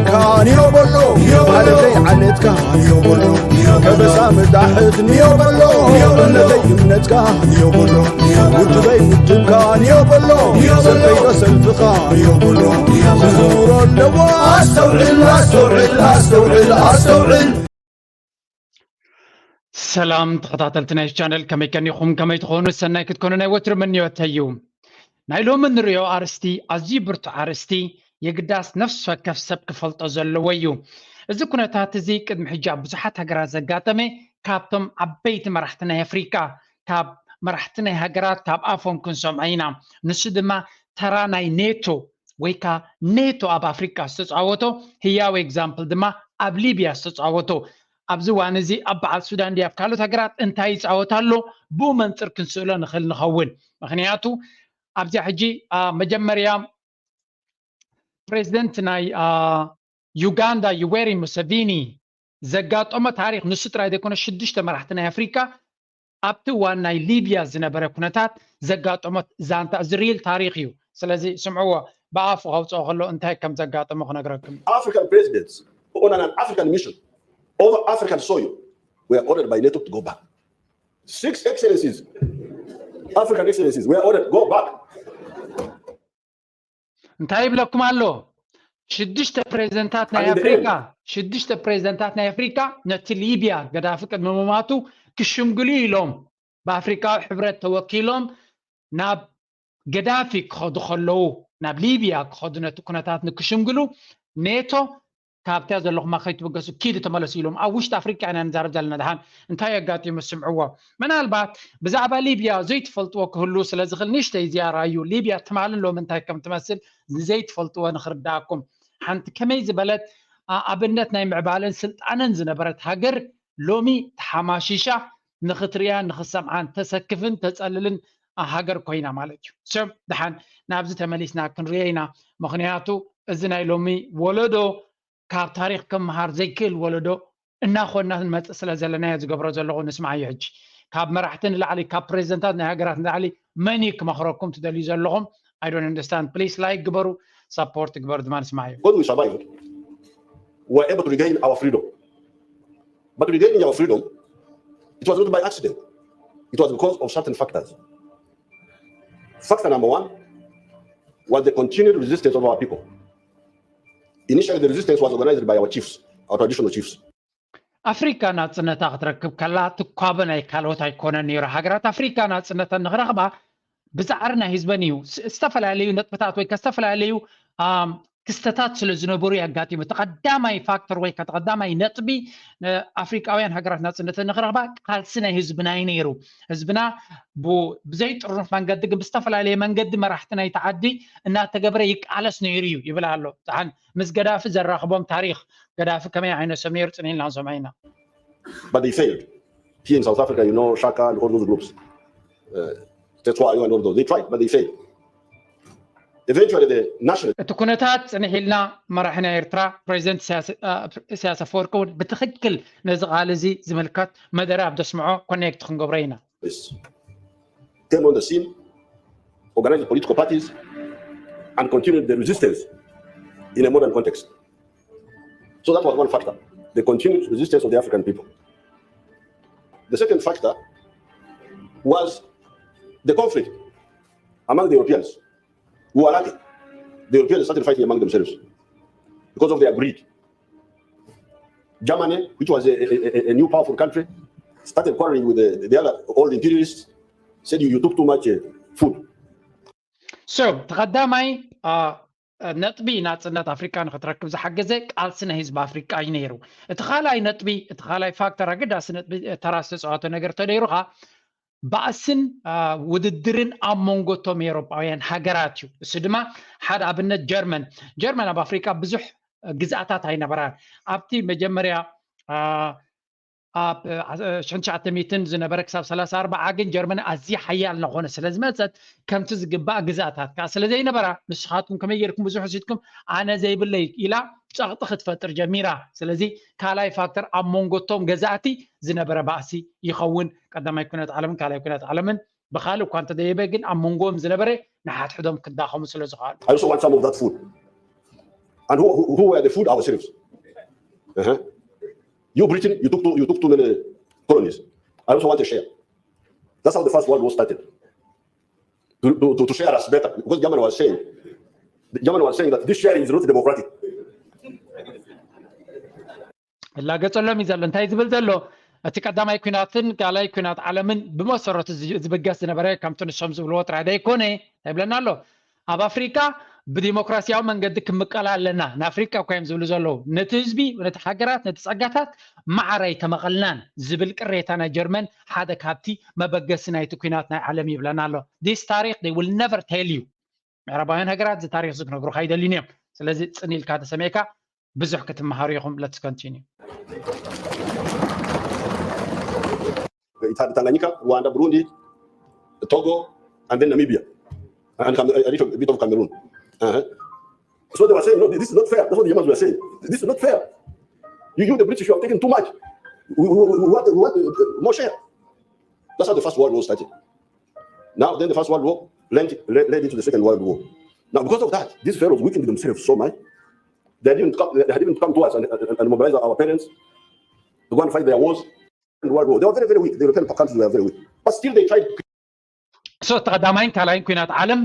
ካንዮ በሎ ዓለተይ ዓለትካ ንዮ በሎ ከበሳ መጣሕት ንዮ በሎ እምነተይ እምነትካ ንዮ በሎ ውድበይ ውድብካ ንዮ በሎ ሰልፈይ ሰልፍኻ ንዮ በሎ ዝዝውሮ ኣለዎ ኣስተውዕል ኣስተውዕል ኣስተውዕል ኣስተውዕል። ሰላም ተኸታተልቲ ናይ ቻነል፣ ከመይ ቀኒኹም? ከመይ ትኾኑ? ሰናይ ክትኮኑ ናይ ወትሩ ምንዮተይ እዩ። ናይ ሎሚ ንሪኦ ኣርእስቲ ኣዝዩ ብርቱዕ ኣርእስቲ፣ የግዳስ ነፍሲ ወከፍ ሰብ ክፈልጦ ዘለዎ እዩ። እዚ ኩነታት እዚ ቅድሚ ሕጂ ኣብ ብዙሓት ሃገራት ዘጋጠመ፣ ካብቶም ዓበይቲ መራሕቲ ናይ ኣፍሪቃ፣ ካብ መራሕቲ ናይ ሃገራት ካብ ኣፎም ክንሰምዖ ኢና። ንሱ ድማ ተራ ናይ ኔቶ ወይ ከዓ ኔቶ ኣብ ኣፍሪቃ ዝተፃወቶ ህያው ኤግዛምፕል ድማ ኣብ ሊብያ ዝተፃወቶ ኣብዚ እዋን እዚ ኣብ በዓል ሱዳን ድያ ኣብ ካልኦት ሃገራት እንታይ ይፃወት ኣሎ ብኡ መንፅር ክንስእሎ ንኽእል ንኸውን። ምክንያቱ ኣብዚኣ ሕጂ መጀመርያ ፕሬዚደንት ናይ ዩጋንዳ ዩዌሪ ሙሰቪኒ ዘጋጠሞ ታሪክ ንሱ ጥራይ ዘይኮነ ሽዱሽተ መራሕቲ ናይ ኣፍሪካ ኣብቲ እዋን ናይ ሊብያ ዝነበረ ኩነታት ዘጋጠሞ ዛንታ እዚ ሪል ታሪክ እዩ። ስለዚ ስምዕዎ ብኣፉ ከውፅኦ ከሎ እንታይ ከም ዘጋጠሞ ክነግረኩም። African presidents on an African mission over African soil were ordered by NATO to go back. Six excellencies, African excellencies were ordered go back. እንታይ ይብለኩም ኣሎ? ሽዱሽተ ፕሬዚደንታት ናይ ኣፍሪካ ሽዱሽተ ፕሬዚደንታት ናይ ኣፍሪካ ነቲ ሊብያ ገዳፊ ቅድሚ ምማቱ ክሽምግሉ ኢሎም ብኣፍሪካዊ ሕብረት ተወኪሎም ናብ ገዳፊ ክኸዱ ከለዉ ናብ ሊብያ ክኸዱ ነቲ ኩነታት ንክሽምግሉ ኔቶ ካብቲያ ዘለኹማ ከይትብገሱ ኪዱ ተመለሱ ኢሎም ኣብ ውሽጢ ኣፍሪቃ ኢና ንዛረብ ዘለና። ድሓን እንታይ ኣጋጢሙ ስምዕዎ። ምናልባት ብዛዕባ ሊብያ ዘይትፈልጥዎ ክህሉ ስለ ዝኽእል ንእሽተይ ዝያራ እዩ። ሊብያ ትማልን ሎሚ እንታይ ከም ትመስል ንዘይትፈልጥዎ ንኽርዳእኩም ሓንቲ ከመይ ዝበለት ኣብነት ናይ ምዕባለን ስልጣንን ዝነበረት ሃገር ሎሚ ተሓማሺሻ ንኽትሪያን ንኽሰምዓን ተሰክፍን ተፀልልን ሃገር ኮይና ማለት እዩ። ሰብ ድሓን ናብዚ ተመሊስና ክንሪኦ ኢና። ምክንያቱ እዚ ናይ ሎሚ ወለዶ ካብ ታሪክ ክምሃር ዘይክእል ወለዶ እናኮና ንመፅእ ስለ ዘለናዮ ዝገብሮ ዘለኹ ንስምዓዮ። ሕጂ ካብ መራሕቲ ንላዕሊ ካብ ፕሬዚደንታት ናይ ሃገራት ንላዕሊ መን እዩ ክመክረኩም ትደልዩ ዘለኹም? I don't understand. Please like ግበሩ፣ support ግበሩ ድማ ንስምዓዮ። Because we survived, we were able to regain our freedom. But regaining our freedom, it was not by accident. It was because of certain factors. Factor number one was the continued resistance of our people. Initially, the resistance was organized by our chiefs, our traditional chiefs. ኣፍሪካ ናፅነታ ክትረክብ ከላ ትኳበ ናይ ካልኦት ኣይኮነን ነይሩ። ሃገራት ኣፍሪካ ናፅነተን ንክረኽባ ብፃዕሪ ናይ ህዝበን እዩ። ዝተፈላለዩ ነጥብታት ወይ ዝተፈላለዩ ክስተታት ስለ ዝነበሩ ያጋጢሙ። ተቐዳማይ ፋክተር ወይ ተቐዳማይ ነጥቢ ኣፍሪቃውያን ሃገራት ናፅነተን ንክረኽባ ቃልሲ ናይ ህዝብና እዩ ነይሩ። ህዝብና ብዘይጥርኑፍ መንገዲ ግን ብዝተፈላለየ መንገዲ መራሕቲ ናይቲ ዓዲ እናተገበረ ይቃለስ ነይሩ እዩ ይብል ኣሎ። ን ምስ ገዳፊ ዘራኽቦም ታሪክ ገዳፊ ከመይ ዓይነት ሰብ ነይሩ ፅን ኢልና ንሰምዖ ኢና። But they failed. Here in South Africa, you know, Shaka and all those groups. Uh, Tetwayo and all those. They tried, but they failed. Eventually, the national. እቲ ኩነታት ፅንሕ ኢልና መራሒ ናይ ኤርትራ ፕሬዚደንት ኢሳያስ ኣፈወርቂ እውን ብትክክል ነዚ ቃል እዚ ዝምልከት መደረ ኣብ ዘስምዖ ኮኔክት ክንገብሮ ኢና። Came on the scene, organized political parties, and continued the resistance in a modern context. So that was one factor, the continued resistance of the African people. The second factor was the conflict among the Europeans who were lucky. The Europeans started fighting among themselves because of their greed. Germany, which was a, a, a, new powerful country, started quarreling with the, the other old imperialists, said, you, you took too much uh, food. So, ተቐዳማይ ነጥቢ ናፅነት ኣፍሪካ ንክትረክብ ዝሓገዘ ቃልሲ ናይ ህዝቢ ኣፍሪካ እዩ ነይሩ። እቲ ካልኣይ ነጥቢ፣ እቲ ካልኣይ ፋክተር ኣገዳሲ ነጥቢ ተራ ዝተፃወተ ነገር ተደይሩኻ ባእስን ውድድርን ኣብ መንጎ እቶም ኤውሮጳውያን ሃገራት እዩ። እሱ ድማ ሓደ ኣብነት ጀርመን። ጀርመን ኣብ ኣፍሪካ ብዙሕ ግዝኣታት ኣይነበራን። ኣብቲ መጀመርያ ኣብ ሽሕን ትሽዓተ ሚእትን ዝነበረ ክሳብ ሰላሳ ኣርባዓ ግን ጀርመን ኣዝያ ሓያል እናኾነ ስለ ዝመፀት ከምቲ ዝግባእ ግዝኣታት ከዓ ስለ ዘይነበራ ንስኻትኩም ከመይ ጌርኩም ብዙሕ ወሲድኩም ኣነ ዘይብለይ ኢላ ፀቕጢ ክትፈጥር ጀሚራ። ስለዚ ካልኣይ ፋክተር ኣብ መንጎ እቶም ገዛእቲ ዝነበረ ባእሲ ይኸውን። ቀዳማይ ኩነት ዓለምን ካልኣይ ኩነት ዓለምን ብካልእ እኳ እንተደየበ ግን ኣብ መንጎኦም ዝነበረ ንሓድሕዶም ክዳኸሙ ስለ ዝኸኣሉ። I also want some of that food. And who, who, who were the food? Ourselves. Uh-huh. You Britain, you took too, you took too many colonies. I also want a share. That's how the First World War started. To, to, to, to share us better. Because German was saying, the German was saying that this sharing is not democratic. ላገጸሎም እዩ ዘሎ። እንታይ ዝብል ዘሎ? እቲ ቀዳማይ ኩናትን ካልኣይ ኩናት ዓለምን ብመሰረቱ ዝብገስ ዝነበረ ከምቲ ንሶም ዝብልዎ ጥራይ ዘይኮነ እንታይ ይብለና ኣሎ? ኣብ ኣፍሪካ ብዲሞክራሲያዊ መንገዲ ክምቀል ኣለና። ንኣፍሪካ እኮ እዮም ዝብሉ ዘለዉ። ነቲ ህዝቢ፣ ነቲ ሃገራት፣ ነቲ ጸጋታት ማዕረ ኣይተመቐልናን ዝብል ቅሬታ ናይ ጀርመን ሓደ ካብቲ መበገሲ ናይቲ ኩናት ናይ ዓለም ይብለና ኣሎ። This ታሪክ they will never tell you። ምዕራባውያን ሃገራት እዚ ታሪክ እዚ ክነግሩካ ኣይደልዩን እዮም። ስለዚ ጽን ኢልካ ተሰሚዕካ ብዙሕ ክትመሃሩ ኢኹም። Let's continue። It had Tanganyika, Rwanda, Burundi, Togo, and then Namibia, and Cam- a little bit of Cameroon. Uh-huh. So they were saying, no, this is not fair. That's what the Germans were saying. This is not fair. You, you the British, you have taken too much. We, we, we want, we want uh, more share. That's how the First World War started. Now, then the First World War led, led, led into the Second World War. Now, because of that, these fellows weakened themselves so much. They didn't come, they had even come to us and, and, and mobilize our parents to go and fight their wars. Second World War. They were very, very weak. The European countries were very weak. But still, they tried. So እቲ ቀዳማይን ካልኣይን ኩናት ዓለም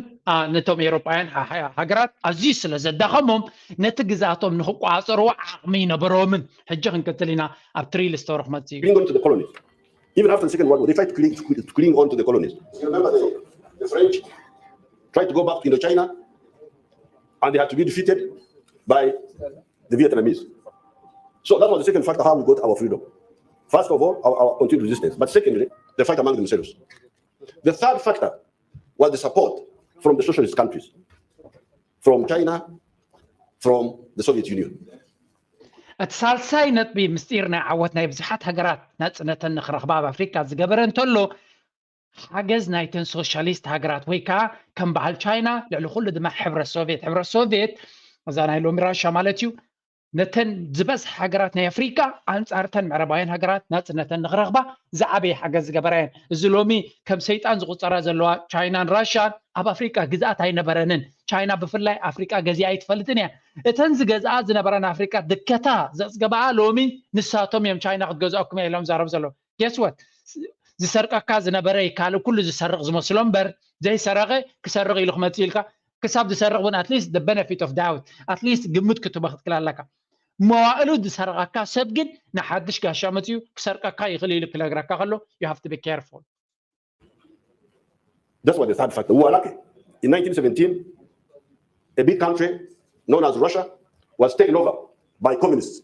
ነቶም ኤውሮጳውያን ሃገራት ኣዝዩ ስለ ዘዳኸሞም ነቲ ግዛቶም ንክቋፀርዎ ዓቕሚ ይነበሮምን። ሕጂ ክንቅፅል ኢና። ኣብ ትሪል ስቶሪ ክመፅእ እዩ። Cling on to the colonies. Even after the Second World War, they tried to cling, to cling on to the colonies. You remember the, the French tried to go back to Indochina and they had to be defeated by the Vietnamese. So that was the second factor how we got our freedom. First of all, our, our continued resistance. But secondly, the fight among themselves. The third factor was the support from the socialist countries, from China, from the Soviet Union. እቲ ሳልሳይ ነጥቢ ምስጢር ናይ ዓወት ናይ ብዙሓት ሃገራት ናፅነተን ንክረኽባ ኣብ ኣፍሪካ ዝገበረ እንተሎ ሓገዝ ናይተን ሶሻሊስት ሃገራት ወይ ከዓ ከም በዓል ቻይና ልዕሊ ኩሉ ድማ ሕብረት ሶቪየት። ሕብረት ሶቪየት እዛ ናይ ሎሚ ራሻ ማለት እዩ። ነተን ዝበዝሕ ሃገራት ናይ ኣፍሪካ ኣንፃርተን ምዕራባውያን ሃገራት ናፅነተን ንክረኽባ ዝዓበየ ሓገዝ ዝገበራ እየን። እዚ ሎሚ ከም ሰይጣን ዝቁፀራ ዘለዋ ቻይናን ራሻን ኣብ ኣፍሪካ ግዝኣት ኣይነበረንን። ቻይና ብፍላይ ኣፍሪካ ገዚኣ ኣይትፈልጥን እያ። እተን ዝገዝኣ ዝነበራ ንኣፍሪካ ድከታ ዘፅገበኣ ሎሚ ንሳቶም እዮም ቻይና ክትገዝኣኩም እያ ኢሎም ዛረብ ዘለዉ። Guess what? ዝሰርቀካ ዝነበረ ይካል ኩሉ ዝሰርቕ ዝመስሎ እምበር ዘይሰረቐ ክሰርቕ ኢሉ ክመፅእ ኢልካ ክሳብ ዝሰርቕ እውን at least the benefit of doubt at least ግምት ክትቦ ክትክል ኣለካ። መዋእሉ ዝሰረቐካ ሰብ ግን ንሓድሽ ጋሻ መፅኡ ክሰርቀካ ይኽእል ኢሉ ክነግረካ ከሎ you have to be careful። That's what the third factor. We were lucky. In nineteen seventeen, a big country known as Russia was taken over by communists.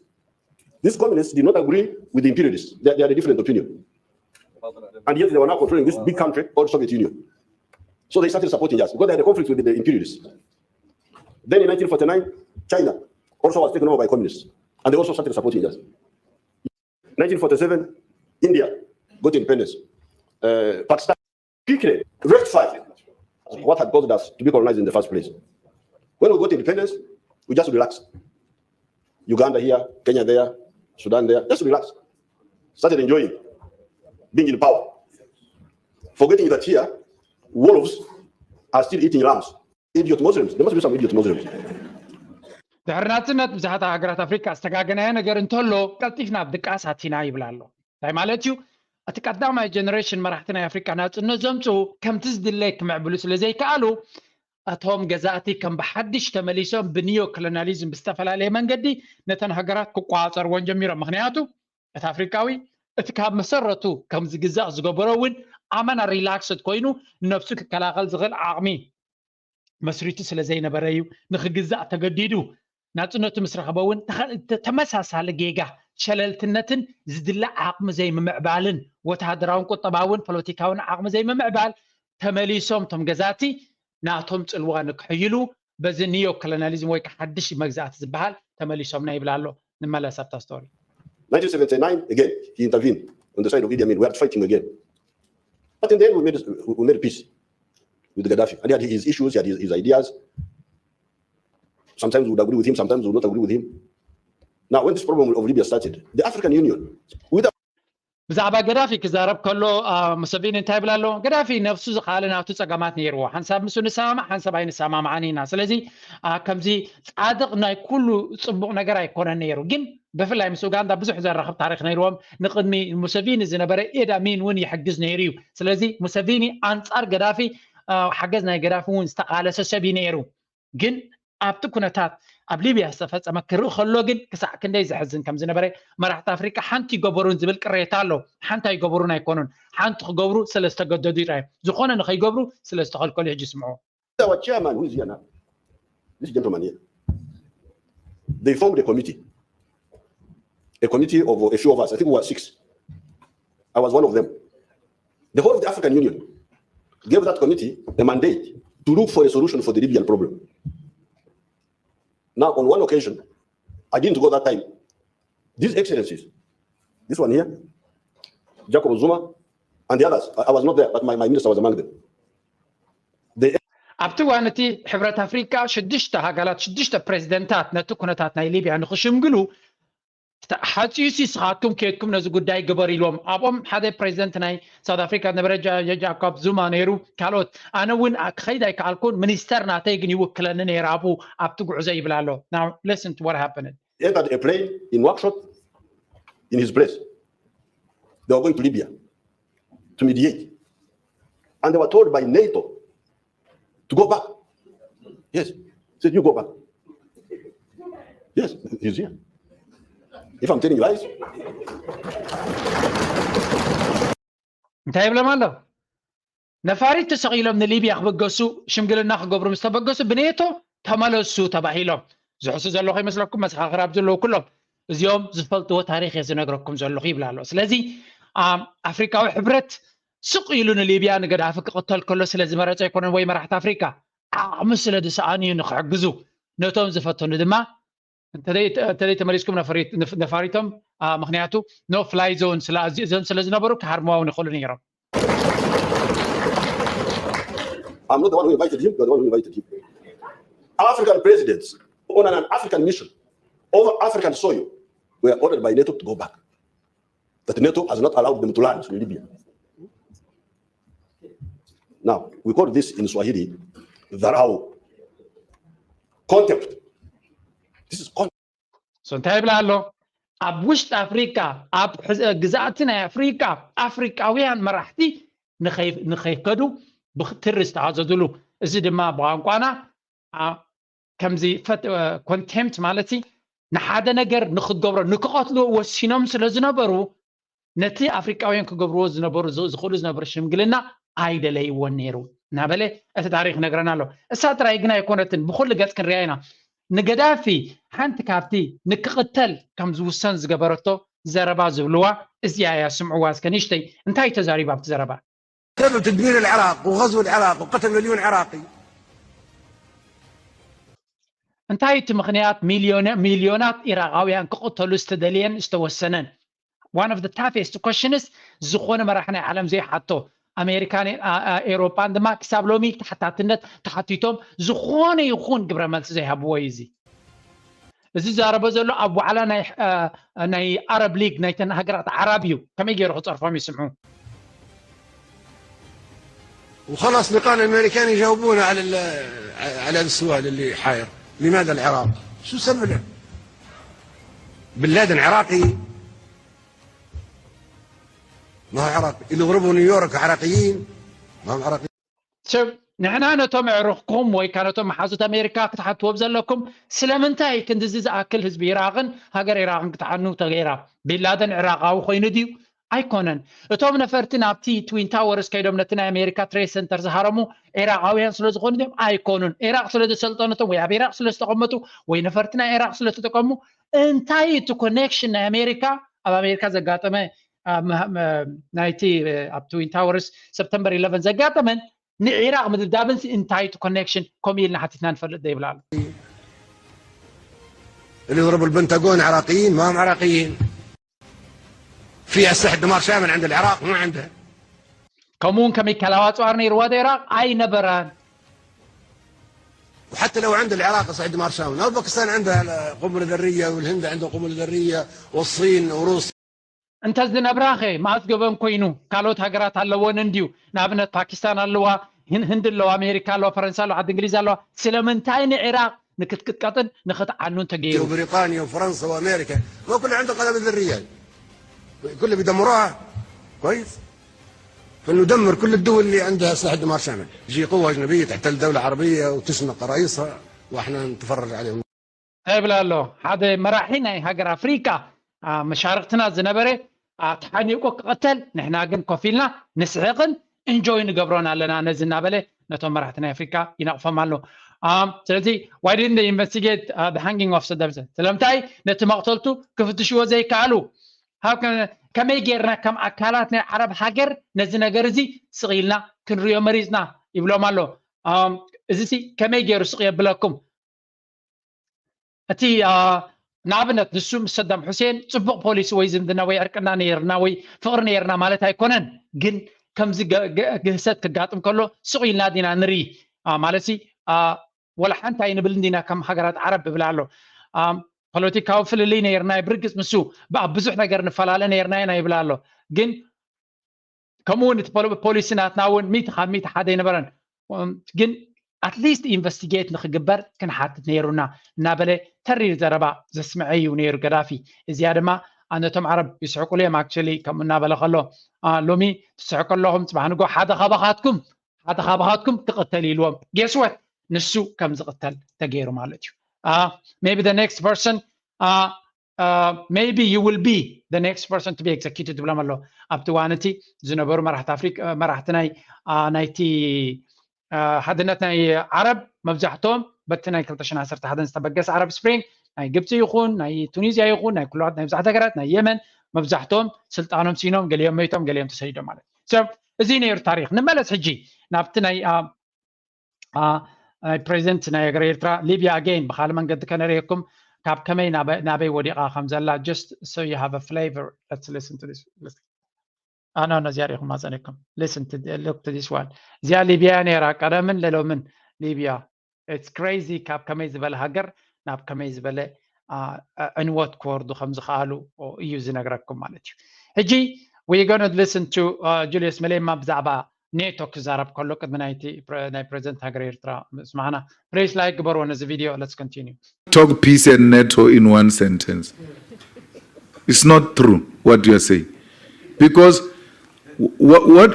These communists did not agree with the imperialists. They, they had a different opinion. And yet they were now controlling this big country called Soviet Union. So they started supporting us because they had a conflict with the imperialists. Then in nineteen forty-nine, China also was taken over by communists. And they also started supporting us. nineteen forty-seven, India got independence. Uh, Pakistan quickly rectified what had caused us to be colonized in the first place. When we got independence, we just relaxed. Uganda here, Kenya there, Sudan there, just relaxed. Started enjoying being in power, forgetting that here, wolves are still eating lambs. Idiot Muslims. There must be some idiot Muslims. ድሕሪ ናፅነት ብዙሓት ሃገራት ኣፍሪካ ዝተጋገናዮ ነገር እንተሎ ቀልጢፍና ኣብ ድቃስ ኣቲና ይብላ ኣሎ። እንታይ ማለት እዩ? እቲ ቀዳማይ ጀነሬሽን መራሕቲ ናይ ኣፍሪካ ናፅነት ዘምፅኡ ከምቲ ዝድለይ ክምዕብሉ ስለ ዘይከኣሉ እቶም ገዛእቲ ከም ብሓድሽ ተመሊሶም ብኒዮ ኮሎናሊዝም ብዝተፈላለየ መንገዲ ነተን ሃገራት ክቆፃፀርዎን ጀሚሮም። ምክንያቱ እቲ ኣፍሪካዊ እቲ ካብ መሰረቱ ከም ዝግዛእ ዝገበሮ እውን ኣመና ሪላክስድ ኮይኑ ነብሱ ክከላኸል ዝኽእል ዓቕሚ መስሪቱ ስለ ዘይነበረ እዩ ንክግዛእ ተገዲዱ። ናፅነቱ ምስ ረኸበ እውን ተመሳሳሊ ጌጋ ሸለልትነትን ዝድለ ዓቕሚ ዘይምምዕባልን ወተሃደራውን ቁጠባውን ፖለቲካውን ዓቕሚ ዘይምምዕባል ተመሊሶም እቶም ገዛእቲ ናቶም ፅልዋ ንክሕይሉ በዚ ኒዮ ኮሎናሊዝም ወይ ሓድሽ መግዛእቲ ዝበሃል ተመሊሶምና ይብል ኣሎ። ንመለስ ኣብታ ስቶሪ። nineteen seventy-nine, again, he intervened on the side of Idi Amin. We are fighting again. But in the end, we made, we made peace with Gaddafi. And he had his issues, he had his, his ideas. Sometimes we would agree with him, sometimes we would not agree with him. Now, when this problem of Libya started, the African Union, without ብዛዕባ ገዳፊ ክዛረብ ከሎ ሙሰቪኒ እንታይ ይብል ኣሎ? ገዳፊ ነፍሱ ዝኸኣለ ናቱ ጸገማት ነይርዎ። ሓንሳብ ምስኡ ንሰማማዕ፣ ሓንሳብ ኣይንሰማማዕን ኢና። ስለዚ ከምዚ ጻድቕ ናይ ኩሉ ጽቡቕ ነገር ኣይኮነን ነይሩ። ግን ብፍላይ ምስ ኡጋንዳ ብዙሕ ዘራኽብ ታሪኽ ነይርዎም። ንቕድሚ ሙሰቪኒ ዝነበረ ኤድ ኣሚን እውን ይሕግዝ ነይሩ እዩ። ስለዚ ሙሰቪኒ ኣንጻር ገዳፊ ሓገዝ ናይ ገዳፊ እውን ዝተቓለሰ ሰብ እዩ ነይሩ። ግን ኣብቲ ኩነታት ኣብ ሊብያ ዝተፈጸመ ክርኢ ከሎ ግን ክሳዕ ክንደይ ዘሕዝን ከም ዝነበረ መራሕቲ ኣፍሪቃ ሓንቲ ይገበሩን ዝብል ቅሬታ ኣሎ። ሓንቲ ኣይገበሩን ኣይኮኑን፣ ሓንቲ ክገብሩ ስለ ዝተገደዱ ይረኣዩ። ዝኾነ ንኸይገብሩ ስለ ዝተኸልከሉ ሕጂ ስምዑ። Our chairman, who is here now, this gentleman here, they formed a committee, a committee of a few of us. I think we were six. I was one of them. The whole of the African Union gave that committee a mandate to look for a solution for the Libyan problem. Now, on one occasion, I didn't go that time. These excellencies, this one here, Jacob Zuma, and the others, I, I was not there, but my, my minister was among them. ኣብቲ እዋን እቲ ሕብረት ኣፍሪቃ ሽዱሽተ ሃገራት ሽዱሽተ ፕሬዚደንታት ነቲ ኩነታት ናይ ሊብያ ንክሽምግሉ ሓፂዩሲ ንስኻትኩም ከይድኩም ነዚ ጉዳይ ግበር ኢልዎም። ኣብኦም ሓደ ፕሬዚደንት ናይ ሳውት ኣፍሪካ ዝነበረ ጃኮብ ዙማ ነይሩ። ካልኦት ኣነ እውን ክኸይድ ኣይከኣልኩን፣ ሚኒስተር ናተይ ግን ይውክለኒ ነይሩ ኣብኡ ኣብቲ ጉዕዞ ይብል ኣሎ። Now listen to what happened. Entered a plane in Nouakchott in his place. They were going to Libya to mediate. And they were told by NATO to go back. Yes. Said, "You go back." Yes, he's here. If I'm telling lies, እንታይ ይብሎም ኣሎ? ነፋሪት ተሰቒሎም ንሊብያ ክበገሱ ሽምግልና ክገብሩ ምስ ተበገሱ ብኔቶ ተመለሱ ተባሂሎም። ዝሕሱ ዘለኹ ይመስለኩም? መሰኻኽር ኣብ ዘለዉ ኩሎም እዚኦም ዝፈልጥዎ ታሪኽ እየ ዝነግረኩም ዘለኹ ይብል ኣሎ። ስለዚ ኣፍሪካዊ ሕብረት ስቕ ኢሉ ንሊብያ ንገዳፊ ክቕተል ከሎ ስለ ዝመረጸ ኣይኮነን፣ ወይ መራሕቲ ኣፍሪካ ዓቕሚ ስለ ዝሰኣኑ እዩ ንክሕግዙ። ነቶም ዝፈተኑ ድማ እንተዘይ ተመሊስኩም ነፋሪቶም፣ ምክንያቱ no fly zone እዞም ስለ ዝነበሩ ክሃርምዋ እውን ይኽእሉ ነይሮም። I'm not the one who invited him, you're the one who invited him. African presidents on an African mission over African soil were ordered by NATO to go back. That NATO has not allowed them to land in Libya. Now, we call this in Swahili dharau. Contempt. This is contempt. So እንታይ ይብላ ኣሎ? ኣብ ውሽጢ ኣፍሪካ፣ ኣብ ግዛእቲ ናይ ኣፍሪካ ኣፍሪካውያን መራሕቲ ንኸይከዱ ብትሪ ዝተኣዘዙሉ። እዚ ድማ ብቋንቋና ከምዚ ኮንቴምፕት ማለት ንሓደ ነገር ንክገብሮ ንክቐትልዎ ወሲኖም ስለ ዝነበሩ ነቲ ኣፍሪቃውያን ክገብርዎ ዝነበሩ ዝኽእሉ ዝነበሩ ሽምግልና ኣይደለይዎን ነይሩ እናበለ እቲ ታሪክ ይነግረና ኣሎ። እሳ ጥራይ ግን ኣይኮነትን፣ ብኩሉ ገፅ ክንሪኣ ኢና። ንገዳፊ ሓንቲ ካብቲ ንክቕተል ከም ዝውሰን ዝገበረቶ ዘረባ ዝብልዋ እዚኣ እያ። ስምዕዋ እስከ ንእሽተይ እንታይ ተዛሪባ ኣብቲ ዘረባ። سبب تدمير العراق وغزو العراق وقتل مليون عراقي. እንታይ እቲ ምኽንያት ሚልዮናት ኢራቃውያን ክቕተሉ ዝተደልየን ዝተወሰነን? One of the toughest questions ዝኾነ መራሒ ናይ ዓለም ዘይሓቶ፣ ኣሜሪካን ኤሮፓን ድማ ክሳብ ሎሚ ተሓታትነት ተሓቲቶም ዝኾነ ይኹን ግብረ መልሲ ዘይሃብዎ እዩ። እዚ እዚ ዛረቦ ዘሎ ኣብ ዋዕላ ናይ ኣረብ ሊግ ናይተን ሃገራት ዓራብ እዩ። ከመይ ገይሩ ክፀርፎም ይስምዑ? وخلاص بقى الامريكان يجاوبونا على على السؤال اللي حاير. لماذا العراق؟ شو سبب؟ بن لادن عراقي؟ ما هو عراقي. اللي هربوا نيويورك عراقيين؟ ما هم عراقيين. ሰብ ንሕና ነቶም ኣዕሩኽኩም ወይ ከዓ ነቶም መሓዙት ኣሜሪካ ክትሓትዎም ዘለኩም ስለምንታይ ክንድዚ ዝኣክል ህዝቢ ኢራቕን ሃገር ኢራቕን ክትሓኑ ተገይራ? ቢንላደን ዕራቓዊ ኮይኑ ድዩ? ኣይኮነን። እቶም ነፈርቲ ናብቲ ትዊን ታወርስ ከይዶም ነቲ ናይ ኣሜሪካ ትሬድ ሰንተር ዝሃረሙ ኢራቓውያን ስለ ዝኾኑ ድዮም? ኣይኮኑን። ኢራቕ ስለ ዘሰልጠነቶም ወይ ኣብ ኢራቕ ስለ ዝተቐመጡ ወይ ነፈርቲ ናይ ኢራቕ ስለ ተጠቀሙ እንታይ እቲ ኮኔክሽን ናይ ኣሜሪካ ኣብ ኣሜሪካ ዘጋጠመ ናይቲ ኣብ ትዊን ታወርስ ሰፕተምበር ኢለቨን ዘጋጠመን ንዒራቕ ምድብዳብን እንታይ እቲ ኮኔክሽን ከምኡ ኢልና ሓቲትና ንፈልጥ ዶ ይብል ኣሎ። اللي يضربوا البنتاغون عراقيين ما هم عراقيين. في أسلحة دمار شامل عند العراق ما عندها. ከምኡ እውን ከሚካላዊ ኣፅዋር ነይርዋ ዶ ኢራቕ? ኣይነበራን። وحتى لو عند العراق أسلحة دمار شامل، لو باكستان عندها قنبلة ذرية والهند عندها قنبلة ذرية والصين وروسيا. እንተ ዝነብራኸ መኣዝገበን ኮይኑ ካልኦት ሃገራት ኣለወን እንድዩ። ንኣብነት ፓኪስታን ኣለዋ፣ ህንዲ ኣለዋ፣ ኣሜሪካ ኣለዋ፣ ፈረንሳ ኣለዋ፣ ዓዲ እንግሊዝ ኣለዋ። ስለምንታይ ንዒራቕ ንክትቅጥቀጥን ንክትዓኑን ተገይሩ? وبريطانيا وفرنسا وامريكا ما كل عندهم قنابل ذريه؟ كل بيدمروها. كويس. فندمر كل الدول اللي عندها اسلحه دمار شامل، تجي قوه اجنبيه تحتل دوله عربيه وتسمى قرايصها واحنا نتفرج عليهم. ይብል ኣሎ ሓደ መራሒ ናይ ሃገር ኣፍሪካ። መሻርክትና ዝነበረ ተሓኒቁ ክቅተል፣ ንሕና ግን ኮፍ ኢልና ንስሕቅን እንጆይ ንገብሮን ኣለና ነዚ እናበለ ነቶም መራሕቲ ናይ ኣፍሪካ ይነቕፎም ኣሎ። ስለዚ why didn't they investigate the hanging of Saddam Hussein? ስለምንታይ ነቲ መቕተልቱ ክፍትሽዎ ዘይከኣሉ? ከመይ ጌርና ከም ኣካላት ናይ ዓረብ ሃገር ነዚ ነገር እዚ ስቕ ኢልና ክንሪኦ መሪፅና? ይብሎም ኣሎ። እዚ ከመይ ገይሩ ስቕ የብለኩም? እቲ ንኣብነት ንሱ ምስ ሰዳም ሑሴን ፅቡቕ ፖሊሲ ወይ ዝምድና ወይ ዕርቅና ነይርና ወይ ፍቕሪ ነይርና ማለት ኣይኮነን። ግን ከምዚ ግህሰት ክጋጥም ከሎ ስቕ ኢልና ዲና ንርኢ? ማለት ወላ ሓንቲ ኣይንብልን ዲና ከም ሃገራት ዓረብ ብብላ ኣሎ። ፖለቲካዊ ፍልልይ ነይርና ብርግፅ፣ ምስ ኣብ ብዙሕ ነገር ንፈላለ ነይርና ኢና ይብላ ኣሎ። ግን ከምኡ እውን እቲ ፖሊሲ ናትና እውን ሚእቲ ካብ ሚእቲ ሓደ ኣይነበረን። ግን ኣትሊስት ኢንቨስቲጌት ንክግበር ክንሓትት ነይሩና እናበለ ተሪር ዘረባ ዘስምዐ እዩ ነይሩ ገዳፊ። እዚኣ ድማ ነቶም ዓረብ ይስሕቁሉ እዮም። ኣክቹሊ ከምኡ እናበለ ከሎ ሎሚ ትስሕቁ ኣለኹም፣ ፅባሕ ንጎ ሓደ ካባኻትኩም ሓደ ካባኻትኩም ክቕተል ኢልዎም። ጌስወት ንሱ ከም ዝቕተል ተገይሩ ማለት እዩ። maybe the next person maybe you will be the next person to be executed ትብሎም ኣሎ። ኣብቲ እዋን እቲ ዝነበሩ መራሕቲ ኣፍሪካ መራሕቲ ናይ ናይቲ ሓድነት ናይ ዓረብ መብዛሕትኦም በቲ ናይ ክልተ ሽሕን ዓሰርተ ሓደን ዝተበገሰ ዓረብ ስፕሪንግ ናይ ግብፂ ይኹን ናይ ቱኒዝያ ይኹን ናይ ኩሉ ናይ ብዙሓት ሃገራት ናይ የመን መብዛሕትኦም ስልጣኖም ሲኖም ገሊኦም መይቶም ገሊኦም ተሰዲዶም ማለት እዩ። እዚ ነይሩ ታሪክ። ንመለስ ሕጂ ናብቲ ናይ ናይ ፕሬዚደንት ናይ ሃገር ኤርትራ ሊብያ ኣገይን ብካልእ መንገዲ ከነርእየኩም ካብ ከመይ ናበይ ወዲቓ ከም ዘላ just so you have a flavor. Let's listen to this. ኣነ ነዚኣ ሪኢኹም ማፀኒኩም listen to look to this one. እዚኣ ሊብያ ነይራ ቀደምን ለሎምን ሊብያ it's crazy ካብ ከመይ ዝበለ ሃገር ናብ ከመይ ዝበለ ዕንወት ክወርዱ ከም ዝኽኣሉ እዩ ዝነግረኩም ማለት እዩ። ሕጂ we gonna listen to Julius Malema ብዛዕባ ኔቶ ክዛረብ ከሎ ቅድሚ ናይቲ ናይ ፕሬዚደንት ሃገር ኤርትራ ምስማዕና please like ግበርዎ ነዚ ቪድዮ. Let's continue. Talk peace and NATO in one sentence. It's not true what you are saying because what, what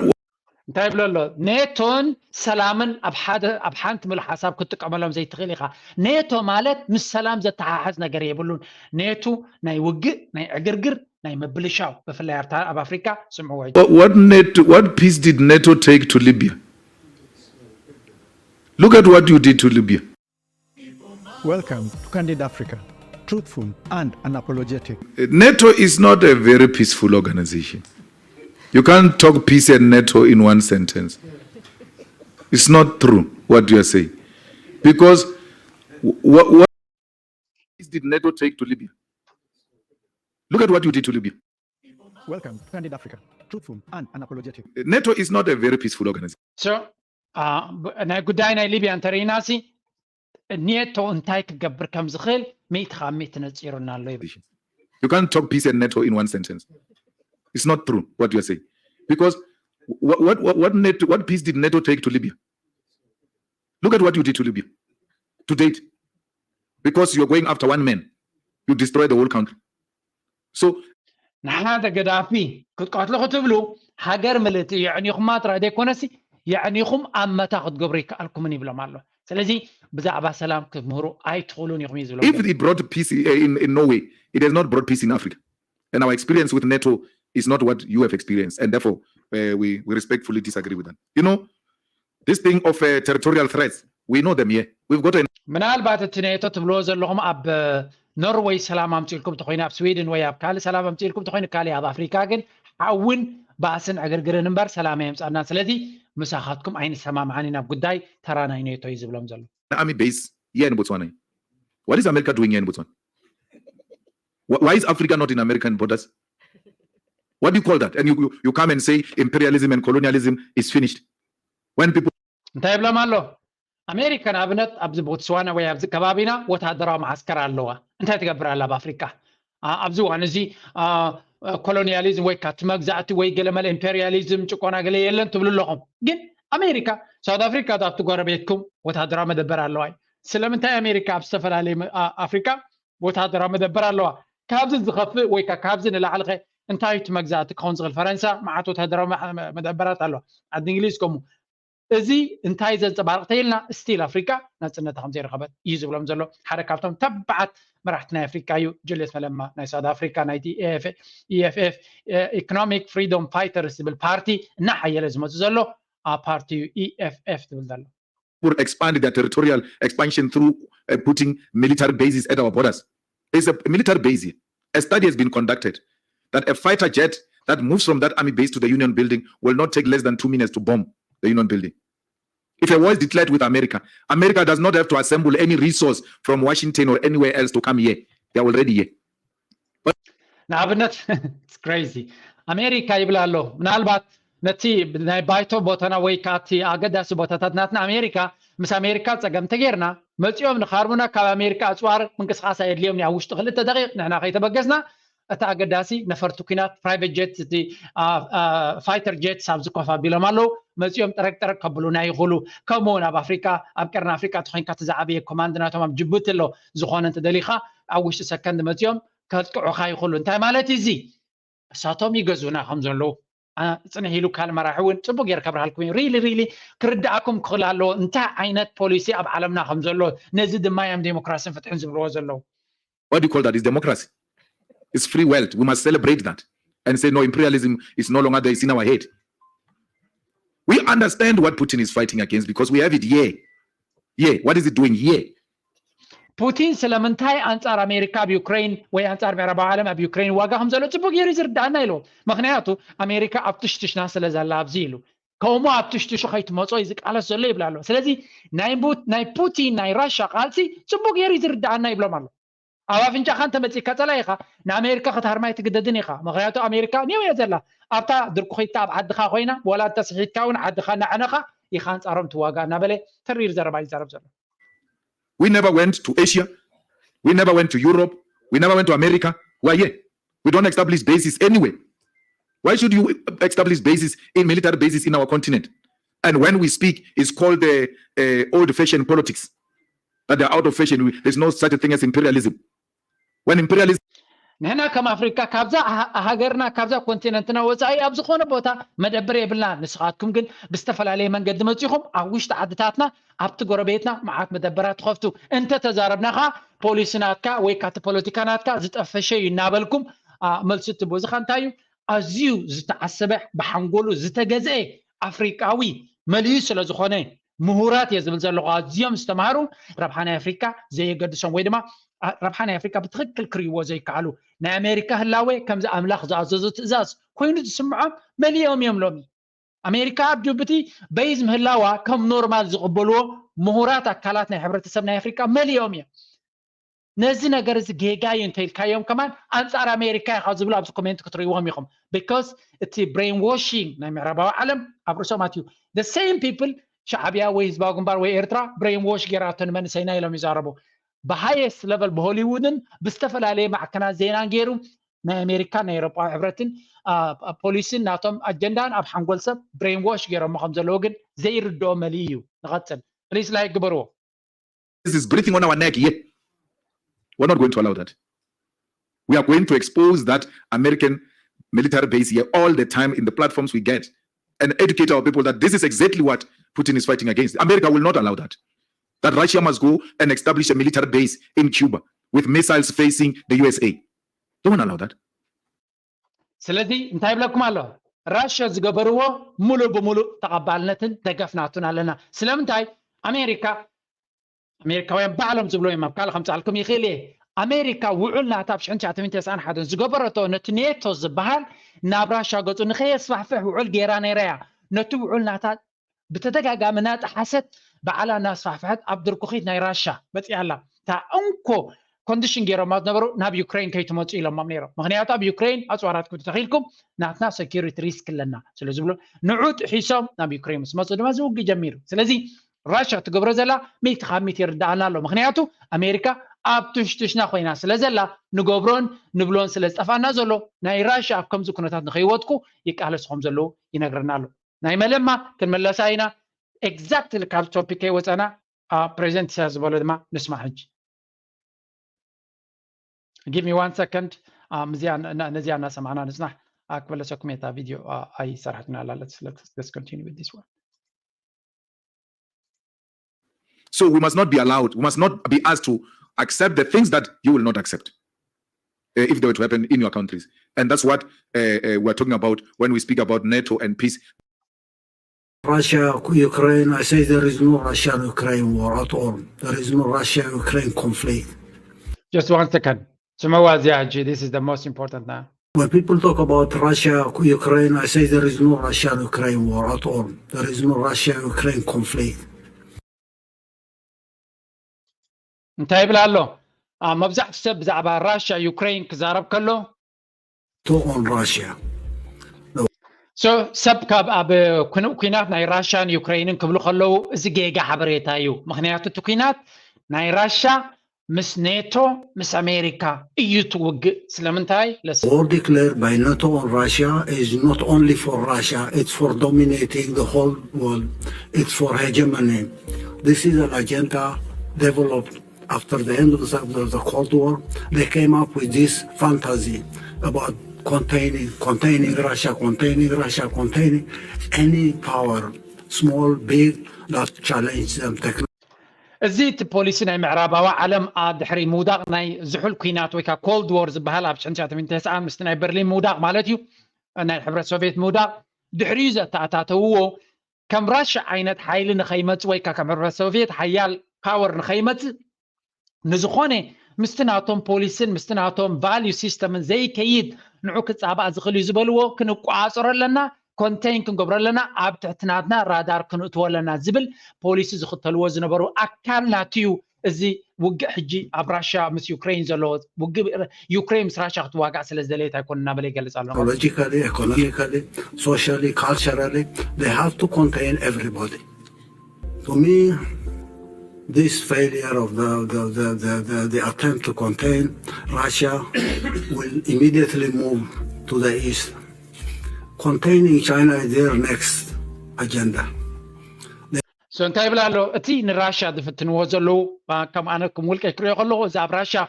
እንታይ ይብሎ ኣሎ? ኔቶን ሰላምን ኣብ ሓደ ኣብ ሓንቲ ምሉእ ሓሳብ ክትጥቀመሎም ዘይትኽእል ኢኻ። ኔቶ ማለት ምስ ሰላም ዘተሓሓዝ ነገር የብሉን። ኔቶ ናይ ውግእ ናይ ዕግርግር ናይ ምብልሻው ብፍላይ ኣብታ ኣብ ኣፍሪካ ስምዕዎ ሕጂ። What, what, NATO, what peace did NATO take to Libya? Look at what you did to Libya. Welcome to Candid Africa, truthful and unapologetic. NATO is not a very peaceful organization. You can't talk peace and NATO in one sentence. It's not true what you are saying. Because what, what did NATO take to Libya? Look at what you did to Libya. Welcome to Candid Africa, truthful and unapologetic. NATO is not a very peaceful organization. So, uh, ናይ ጉዳይ ናይ ሊብያ እንተርኢና ሲ ኔቶ እንታይ ክገብር ከም ዝኽእል ሚእቲ ካብ ሚእቲ ነፂሩና ኣሎ ይብል። You can't talk peace and NATO in one sentence. It's not true what you are saying. Because what, what, what, what, NATO, what peace did NATO take to Libya? Look at what you did to Libya to date. Because you're going after one man, you destroy the whole country. So ንሓደ ገዳፊ ክትቀትሉ ክትብሉ ሃገር ምልእቲ የዕኒኹማ ጥራይ ዘይኮነሲ የዕኒኹም ኣብ መታ ክትገብሩ ይከኣልኩምን ይብሎም ኣሎ። ስለዚ ብዛዕባ ሰላም ክትምህሩ ኣይትኽእሉን ኢኹም እዩ ዝብሎም። If it brought peace in, in Norway, it has not brought peace in Africa. And our experience with NATO is not what you have experienced. And therefore, uh, we, we respectfully disagree with them. You know, this thing of uh, territorial threats, we know them here. We've got a ምናልባት እቲ ኔቶ ትብልዎ ዘለኹም ኣብ ኖርወይ ሰላም ኣምፂልኩም ተኮይኑ ኣብ ስዊድን ወይ ኣብ ካልእ ሰላም ኣምፂልኩም ተኮይኑ ካልእ ኣብ ኣፍሪካ ግን ሓውን ባእስን ዕግርግርን እምበር ሰላም ኣየምፃናን። ስለዚ ምሳኻትኩም ኣይንሰማምዓን ኢና። ጉዳይ ተራ ናይ ኔቶ እዩ ዝብሎም ዘሎ። Army base here in Botswana. What is America doing here in Botswana? Why is Africa not in American borders? What do you call that? And you, you, you come and say imperialism and colonialism is finished. When people እንታይ ይብሎም ኣሎ? ኣሜሪካ ንኣብነት ኣብዚ ቦትስዋና ወይ ኣብዚ ከባቢና ወታደራዊ መዓስከር ኣለዋ። እንታይ ትገብር ኣላ ኣብ ኣፍሪካ? ኣብዚ እዋን እዚ ኮሎኒያሊዝም ወይ ካብቲ መግዛእቲ ወይ ገለመለ ኢምፔሪያሊዝም ጭቆና ገለ የለን ትብሉ ኣለኹም። ግን ኣሜሪካ ሳውት ኣፍሪካ ኣብቲ ጎረቤትኩም ወታደራዊ መደበር ኣለዋ እዩ። ስለምንታይ ኣሜሪካ ኣብ ዝተፈላለየ ኣፍሪካ ወታደራዊ መደበር ኣለዋ? ካብዚ ዝኸፍእ ወይ ካብዚ ንላዕሊ ከ እንታይ እቲ መግዛእቲ ክኸውን ዝኽእል? ፈረንሳ መዓት ወታደራዊ መደበራት ኣለዋ። ዓዲ እንግሊዝ ከምኡ። እዚ እንታይ ዘንፀባርቕ ተይልና ስቲል ኣፍሪካ ናፅነታ ከም ዘይረኸበት እዩ ዝብሎም ዘሎ ሓደ ካብቶም ተባዓት መራሕቲ ናይ ኣፍሪካ እዩ። ጁልየስ መለማ ናይ ሳውት ኣፍሪካ ናይቲ ኢኤፍኤፍ ኢኮኖሚክ ፍሪዶም ፋይተርስ ዝብል ፓርቲ እናሓየለ ዝመፁ ዘሎ ኣብ ፓርቲ እዩ ኢኤፍኤፍ ዝብል ዘሎ። Expand their territorial expansion through uh, putting military bases at our borders. It's a military base here. A study has been conducted that a fighter jet that moves from that army base to the Union building will not take less than two minutes to bomb the Union building. If a war is declared with America, America does not have to assemble any resource from Washington or anywhere else to come here. They are already here. ንኣብነት crazy ኣሜሪካ ይብል ኣሎ። ምናልባት ነቲ ናይ ባይቶ ቦታና ወይ ከዓ እቲ ኣገዳሲ ቦታታት ናትና ኣሜሪካ ምስ ኣሜሪካ ፀገም ተጌርና መፂኦም ንኻርቡና ካብ ኣሜሪካ ኣፅዋር ምንቅስቃስ ኣየድልዮም ኣብ ውሽጢ ክልተ ደቂቕ ንሕና ከይተበገስና እቲ ኣገዳሲ ነፈርቲ ኩናት ፕራይቨት ጀት እቲ ፋይተር ጀትስ ኣብዚ ኮፍ ኣቢሎም ኣለዉ። መፂኦም ጠረቅ ጠረቅ ከብሉና ይኽእሉ። ከምኡ እውን ኣብ ኣፍሪካ ኣብ ቀርኒ ኣፍሪካ ተኮይንካ እቲ ዝዓበየ ኮማንድ ናቶም ኣብ ጅቡቲ ኣሎ። ዝኾነ እንተደሊኻ ኣብ ውሽጢ ሰከንድ መፂኦም ከጥቅዑኻ ይኽእሉ። እንታይ ማለት እዩ እዚ? እሳቶም ይገዙና ከም ዘለዉ ፅንሕ ኢሉ ካል መራሒ እውን ፅቡቅ ገይር ከብርሃልኩም እዩ። ሪሊ ሪሊ ክርዳእኩም ክኽእል ኣለዎ እንታይ ዓይነት ፖሊሲ ኣብ ዓለምና ከም ዘሎ። ነዚ ድማ እዮም ዴሞክራሲን ፍትሕን ዝብልዎ ዘለዉ። What do you call that? Is democracy? It's free world. We must celebrate that and say no, imperialism is no longer there. It's in our head. We understand what Putin is fighting against because we have it here. Here, what is it doing here? ፑቲን ስለምንታይ ኣንጻር ኣሜሪካ ኣብ ዩክሬን ወይ ኣንጻር ምዕራባዊ ዓለም ኣብ ዩክሬን ዋጋ ከም ዘሎ ጽቡቅ ገይሩ ዝርዳኣና ኢሉ። ምክንያቱ ኣሜሪካ ኣብ ትሽትሽና ስለ ዘላ ኣብዚ ኢሉ። ከምኡ ኣብ ትሽትሹ ከይትመጾ እዩ ዝቃለስ ዘሎ ይብል ኣሎ። ስለዚ ናይ ቡ- ናይ ፑቲን ናይ ራሻ ቃልሲ ጽቡቅ ገይሩ እዩ ዝርዳኣና ይብሎም ኣሎ። ኣብ ኣፍንጫኻ እንተመጺእካ ጸላኢኻ ንኣሜሪካ ክትሃርማ ኣይትግደድን ኢኻ። ምክንያቱ ኣሜሪካ ኒው እያ ዘላ ኣብታ ድርኩኺትካ ኣብ ዓድኻ ኮይና ዋላ እንተስሒትካ እውን ዓድኻ እናዕነኻ ኢኻ ኣንጻሮም ትዋጋ እናበለ ተሪር ዘረባ ይዛረብ ዘሎ። We never went to Asia. We never went to Europe. We never went to America. Why here? We don't establish bases anywhere. Why should you establish bases in military bases in our continent? And when we speak, it's called the uh, old-fashioned politics. That they're out of fashion. We, there's no such a thing as imperialism. When imperialism ንሕና ከም ኣፍሪካ ካብዛ ሃ- ሃገርና ካብዛ ኮንቲነንትና ወፃኢ ኣብ ዝኾነ ቦታ መደበር የብልና። ንስኻትኩም ግን ብዝተፈላለየ መንገዲ መፂኹም ኣብ ውሽጢ ዓድታትና ኣብቲ ጎረቤትና መዓት መደበራት ትኸፍቱ። እንተተዛረብና ኸዓ ፖሊሲ ናትካ ወይ ካቲ ፖለቲካ ናትካ ዝጠፈሸ እዩ እናበልኩም አ፣ መልሲ ትቡ። እዚ ኸ እንታይ እዩ? ኣዝዩ ዝተዓሰበ ብሓንጎሉ ዝተገዝአ ኣፍሪቃዊ መሊኡ ስለ ዝኾነ ምሁራት እየ ዝብል ዘለኹ ኣዝዮም ዝተማሃሩ ረብሓ ናይ ኣፍሪካ ዘየገድሶም ወይ ድማ ረብሓ ናይ ኣፍሪካ ብትክክል ክርእይዎ ዘይከኣሉ ናይ ኣሜሪካ ህላዌ ከምዚ ኣምላኽ ዝኣዘዞ ትእዛዝ ኮይኑ ዝስምዖም መሊኦም እዮም። ሎሚ ኣሜሪካ ኣብ ጅቡቲ በይዝ ምህላዋ ከም ኖርማል ዝቕበልዎ ምሁራት ኣካላት ናይ ሕብረተሰብ ናይ ኣፍሪካ መሊኦም እዮም። ነዚ ነገር እዚ ጌጋ እዩ እንተኢልካዮም ከማን ኣንፃር ኣሜሪካ ኢኻ ዝብሉ ኣብዚ ኮሜንት ክትርእይዎም ኢኹም። Because እቲ brainwashing ናይ ምዕራባዊ ዓለም ኣብ ርእሶም ኣትዩ። The same people ሻዕብያ ወይ ህዝባዊ ግንባር ወይ ኤርትራ brainwash ገይራቶ ንመንእሰይና ኢሎም ይዛረቡ። ብሃየስት ለቨል ብሆሊውድን ብዝተፈላለየ ማዕከናት ዜናን ገይሩ ናይ ኣሜሪካን ናይ ኤሮጳዊ ሕብረትን ፖሊሲን ናቶም ኣጀንዳን ኣብ ሓንጎል ሰብ brainwash ገይሮሞ ከም ዘለዉ ግን ዘይርድኦ መሊኡ እዩ። ንቐፅል please like ግበርዎ። Is breathing on our neck here. We're not going to allow that. We are going to expose that American military base here all the time in the platforms we get and educate our people that this is exactly what Putin is fighting against. America will not allow that. That Russia must go and establish a military base in Cuba with missiles facing the U S A. They won't allow that. ስለዚ እንታይ ይብለኩም ኣሎ? ራሽያ ዝገበርዎ ሙሉእ ብሙሉእ ተቐባልነትን ደገፍናቱን ኣለና። ስለምንታይ? ኣሜሪካ ኣሜሪካውያን ባዕሎም ዝብሎ እዮም ኣብ ካልእ ከምፅኣልኩም ይኽእል እየ። ኣሜሪካ ውዑል ናታ ኣብ ሽሕን ትሽዓተ ሚእትን ተስዓን ሓደን ዝገበረቶ ነቲ ኔቶ ዝበሃል ናብ ራሻ ገፁ ንኸየስፋሕፍሕ ውዑል ገይራ ነይራ እያ። ነቲ ውዑል ናታ ብተደጋጋሚ ናጣሓሰት ባዕላ እናስፋሕፍሐት ኣብ ድርኩኺት ናይ ራሻ በፂኣ ኣላ። እታ እንኮ ኮንዲሽን ገይሮማ ዝነበሩ ናብ ዩክሬን ከይትመፁ ኢሎሞም ነይሮም። ምክንያቱ ኣብ ዩክሬን ኣፅዋራትኩም ተተኺልኩም ናትና ሴኪሪቲ ሪስክ ኣለና ስለ ዝብሉ ንዑ ጥሒሶም ናብ ዩክሬን ምስ መፁ ድማ ዝውግእ ጀሚሩ። ስለዚ ራሽያ ትገብሮ ዘላ ሚእቲ ካብ ሚእቲ ይርዳኣና ኣሎ። ምክንያቱ ኣሜሪካ ኣብ ትሽትሽና ኮይና ስለ ዘላ ንገብሮን ንብሎን ስለ ዝጠፋና ዘሎ ናይ ራሽያ ኣብ ከምዚ ኩነታት ንኸይወጥቁ ይቃለሱ ከም ዘለዉ ይነግረና ኣሎ። ናይ መለማ ክንመለሳ ኢና። ኤግዛክትሊ ካብ ቶፒክ ከይወፀና ፕሬዚደንት ኢሳያስ ዝበሎ ድማ ንስማዕ ሕጂ። Give me one second. ነዚኣ እናሰማዕና ንፅናሕ። ክመለሰኩም እየ። እታ ቪድዮ ኣይሰራሕትና ኣላለች። Let's continue with this one. So we must not be allowed, we must not be asked to accept the things that you will not accept uh, if they were to happen in your countries. And that's what uh, uh, we're talking about when we speak about NATO and peace. Russia, Ukraine, I say there is no Russia Ukraine war at all. There is no Russia Ukraine conflict. Just one second. ስምዕዋ እዚኣ ሕጂ, this is the most important now. When people talk about Russia, Ukraine, I say there is no Russia Ukraine war at all. There is no Russia Ukraine conflict. እንታይ ይብል ኣሎ? መብዛሕትኡ ሰብ ብዛዕባ ራሽያ ዩክሬን ክዛረብ ከሎ to on Russia. So ሰብ ካብ ኣብ ኩናት ናይ ራሽያን ዩክሬንን ክብሉ ከለዉ እዚ ጌጋ ሓበሬታ እዩ። ምክንያቱ እቲ ኩናት ናይ ራሽያ ምስ ኔቶ ምስ ኣሜሪካ እዩ እቲ ውግእ። ስለምንታይ? War declared by NATO on Russia is not only for Russia, it's for dominating the whole world. It's for hegemony. This is an agenda developed after the end of the, the, the Cold War. They came up with this fantasy about containing, containing Russia, containing Russia, containing any power, small, big, that challenge them. እዚ እቲ ፖሊሲ ናይ ምዕራባዊ ዓለም ድሕሪ ምውዳቕ ናይ ዝሑል ኩናት ወይ ከዓ ኮልድ ዎር ዝበሃል ኣብ ሽሕን ትሽዓተ ሚእትን ተስዓን ምስቲ ናይ በርሊን ምውዳቕ ማለት እዩ፣ ናይ ሕብረት ሶቪየት ምውዳቕ ድሕሪኡ ዘተኣታተውዎ ከም ራሻ ዓይነት ሓይሊ ንኸይመፅእ ወይ ከዓ ከም ሕብረት ሶቪየት ሓያል ፓወር ንኸይመፅእ ንዝኾነ ምስቲ ናቶም ፖሊስን ምስቲ ናቶም ቫልዩ ሲስተምን ዘይከይድ ንዑ ክፃባእ ዝኽእል እዩ ዝበልዎ ክንቋፀሮ ኣለና። ኮንቴን ክንገብሮ ኣለና። ኣብ ትሕቲ ናትና ራዳር ክንእትዎ ኣለና ዝብል ፖሊሲ ዝኽተልዎ ዝነበሩ ኣካል ናትዩ። እዚ ውግእ ሕጂ ኣብ ራሽያ ምስ ዩክሬን ዘሎ ውግእ ዩክሬን ምስ ራሽያ ክትዋጋእ ስለ ዝደለየት ኣይኮነ እናበለ ይገልጽ ኣሎ። Politically, economically, socially, culturally, they have to contain everybody. To me, this failure of the, the, the, the, the, the attempt to contain Russia will immediately move to the east. Containing China is their next agenda. So እንታይ ይብል ኣሎ? እቲ ንራሽያ ዝፍትንዎ ዘለዉ ከም ኣነ ከም ውልቀ ክሪኦ ከለኹ እዚ ኣብ ራሽያ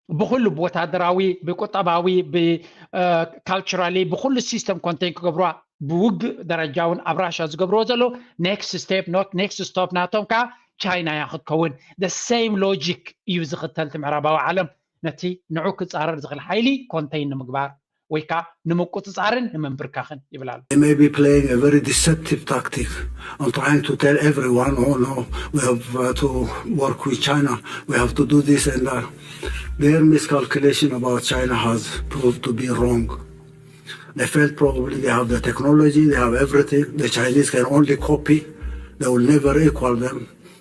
ብኩሉ ብወታደራዊ ብቁጠባዊ ብካልቸራሊ ብኩሉ ሲስተም ኮንቴን ክገብርዋ ብውግእ ደረጃ እውን ኣብ ራሽያ ዝገብርዎ ዘለዉ ኔክስት ስቴፕ ኔክስት ስቶፕ ናቶም ከዓ ቻይና እያ ክትከውን። The same logic እዩ ዝኽተል እቲ ምዕራባዊ ዓለም ነቲ ንዑ ክፃረር ዝኽእል ሓይሊ ኮንቴን ንምግባር ወይ ከዓ ንምቁፅፃርን ንምንብርካኽን ይብል ኣሎ። They may be playing a very deceptive tactic and trying to tell everyone, oh no, we have uh, to work with China, we have to do this and that. Their miscalculation about China has proved to be wrong. They felt probably they have the technology, they have everything. The Chinese can only copy, they will never equal them.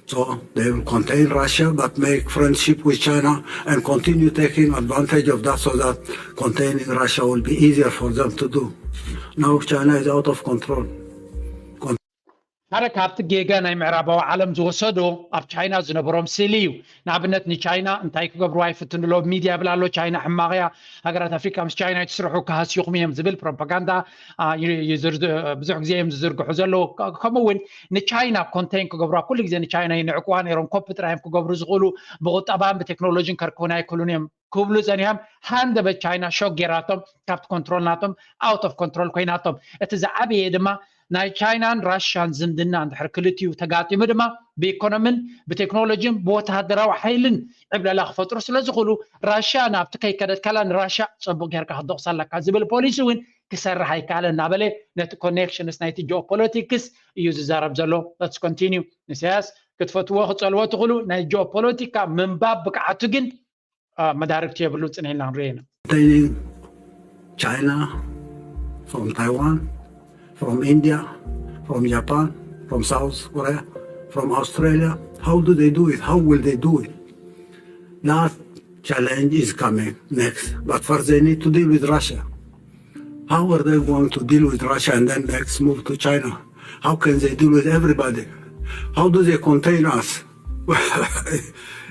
So they will contain Russia but make friendship with China and continue taking advantage of that so that containing Russia will be easier for them to do. Now China is out of control. ሓደ ካብቲ ጌጋ ናይ ምዕራባዊ ዓለም ዝወሰዶ ኣብ ቻይና ዝነበሮም ስእሊ እዩ። ንኣብነት ንቻይና እንታይ ክገብርዋ ይፍትኑ ኣለዉ። ሚድያ ይብል ኣሎ ቻይና ሕማቕ እያ፣ ሃገራት ኣፍሪካ ምስ ቻይና ይትስርሑ ክሃስዩኹም እዮም ዝብል ፕሮፓጋንዳ ብዙሕ ግዜ እዮም ዝዝርግሑ ዘለዉ። ከምኡ እውን ንቻይና ኮንቴን ክገብርዋ ኩሉ ግዜ ንቻይና ይንዕቅዋ ነይሮም። ኮፒ ጥራይ እዮም ክገብሩ ዝኽእሉ፣ ብቁጠባን ብቴክኖሎጂን ከርክቡና ኣይክእሉን እዮም ክብሉ ጸኒሖም። ሃንደበት ቻይና ሾክ ጌራቶም፣ ካብቲ ኮንትሮል ናቶም ኣውት ኦፍ ኮንትሮል ኮይናቶም። እቲ ዝዓበየ ድማ ናይ ቻይናን ራሽያን ዝምድና እንድሕር ክልቲኡ ተጋጢሙ ድማ ብኢኮኖምን ብቴክኖሎጂን ብወተሃደራዊ ሓይልን ዕብለላ ክፈጥሩ ስለ ዝኽእሉ ራሽያ ናብቲ ከይከደት ካላ ንራሽያ ጽቡቕ ጌርካ ክትደቑሳ ኣለካ ዝብል ፖሊሲ እውን ክሰርሕ ኣይከኣለ እናበለ ነቲ ኮኔክሽንስ ናይቲ ጂኦፖለቲክስ እዩ ዝዛረብ ዘሎ። Let's continue። ኢሳያስ ክትፈትዎ ክጸልዎ ትኽእሉ ናይ ጂኦፖለቲካ ምንባብ ብቅዓቱ ግን መዳርግቲ የብሉ ጽንሕ ኢልና ክንሪኦ ኢና። Containing China from Taiwan, from India, from Japan, from South Korea, from Australia. How do they do it? How will they do it? That challenge is coming next. But first they need to deal with Russia. How are they going to deal with Russia and then next move to China? How can they deal with everybody? How do they contain us?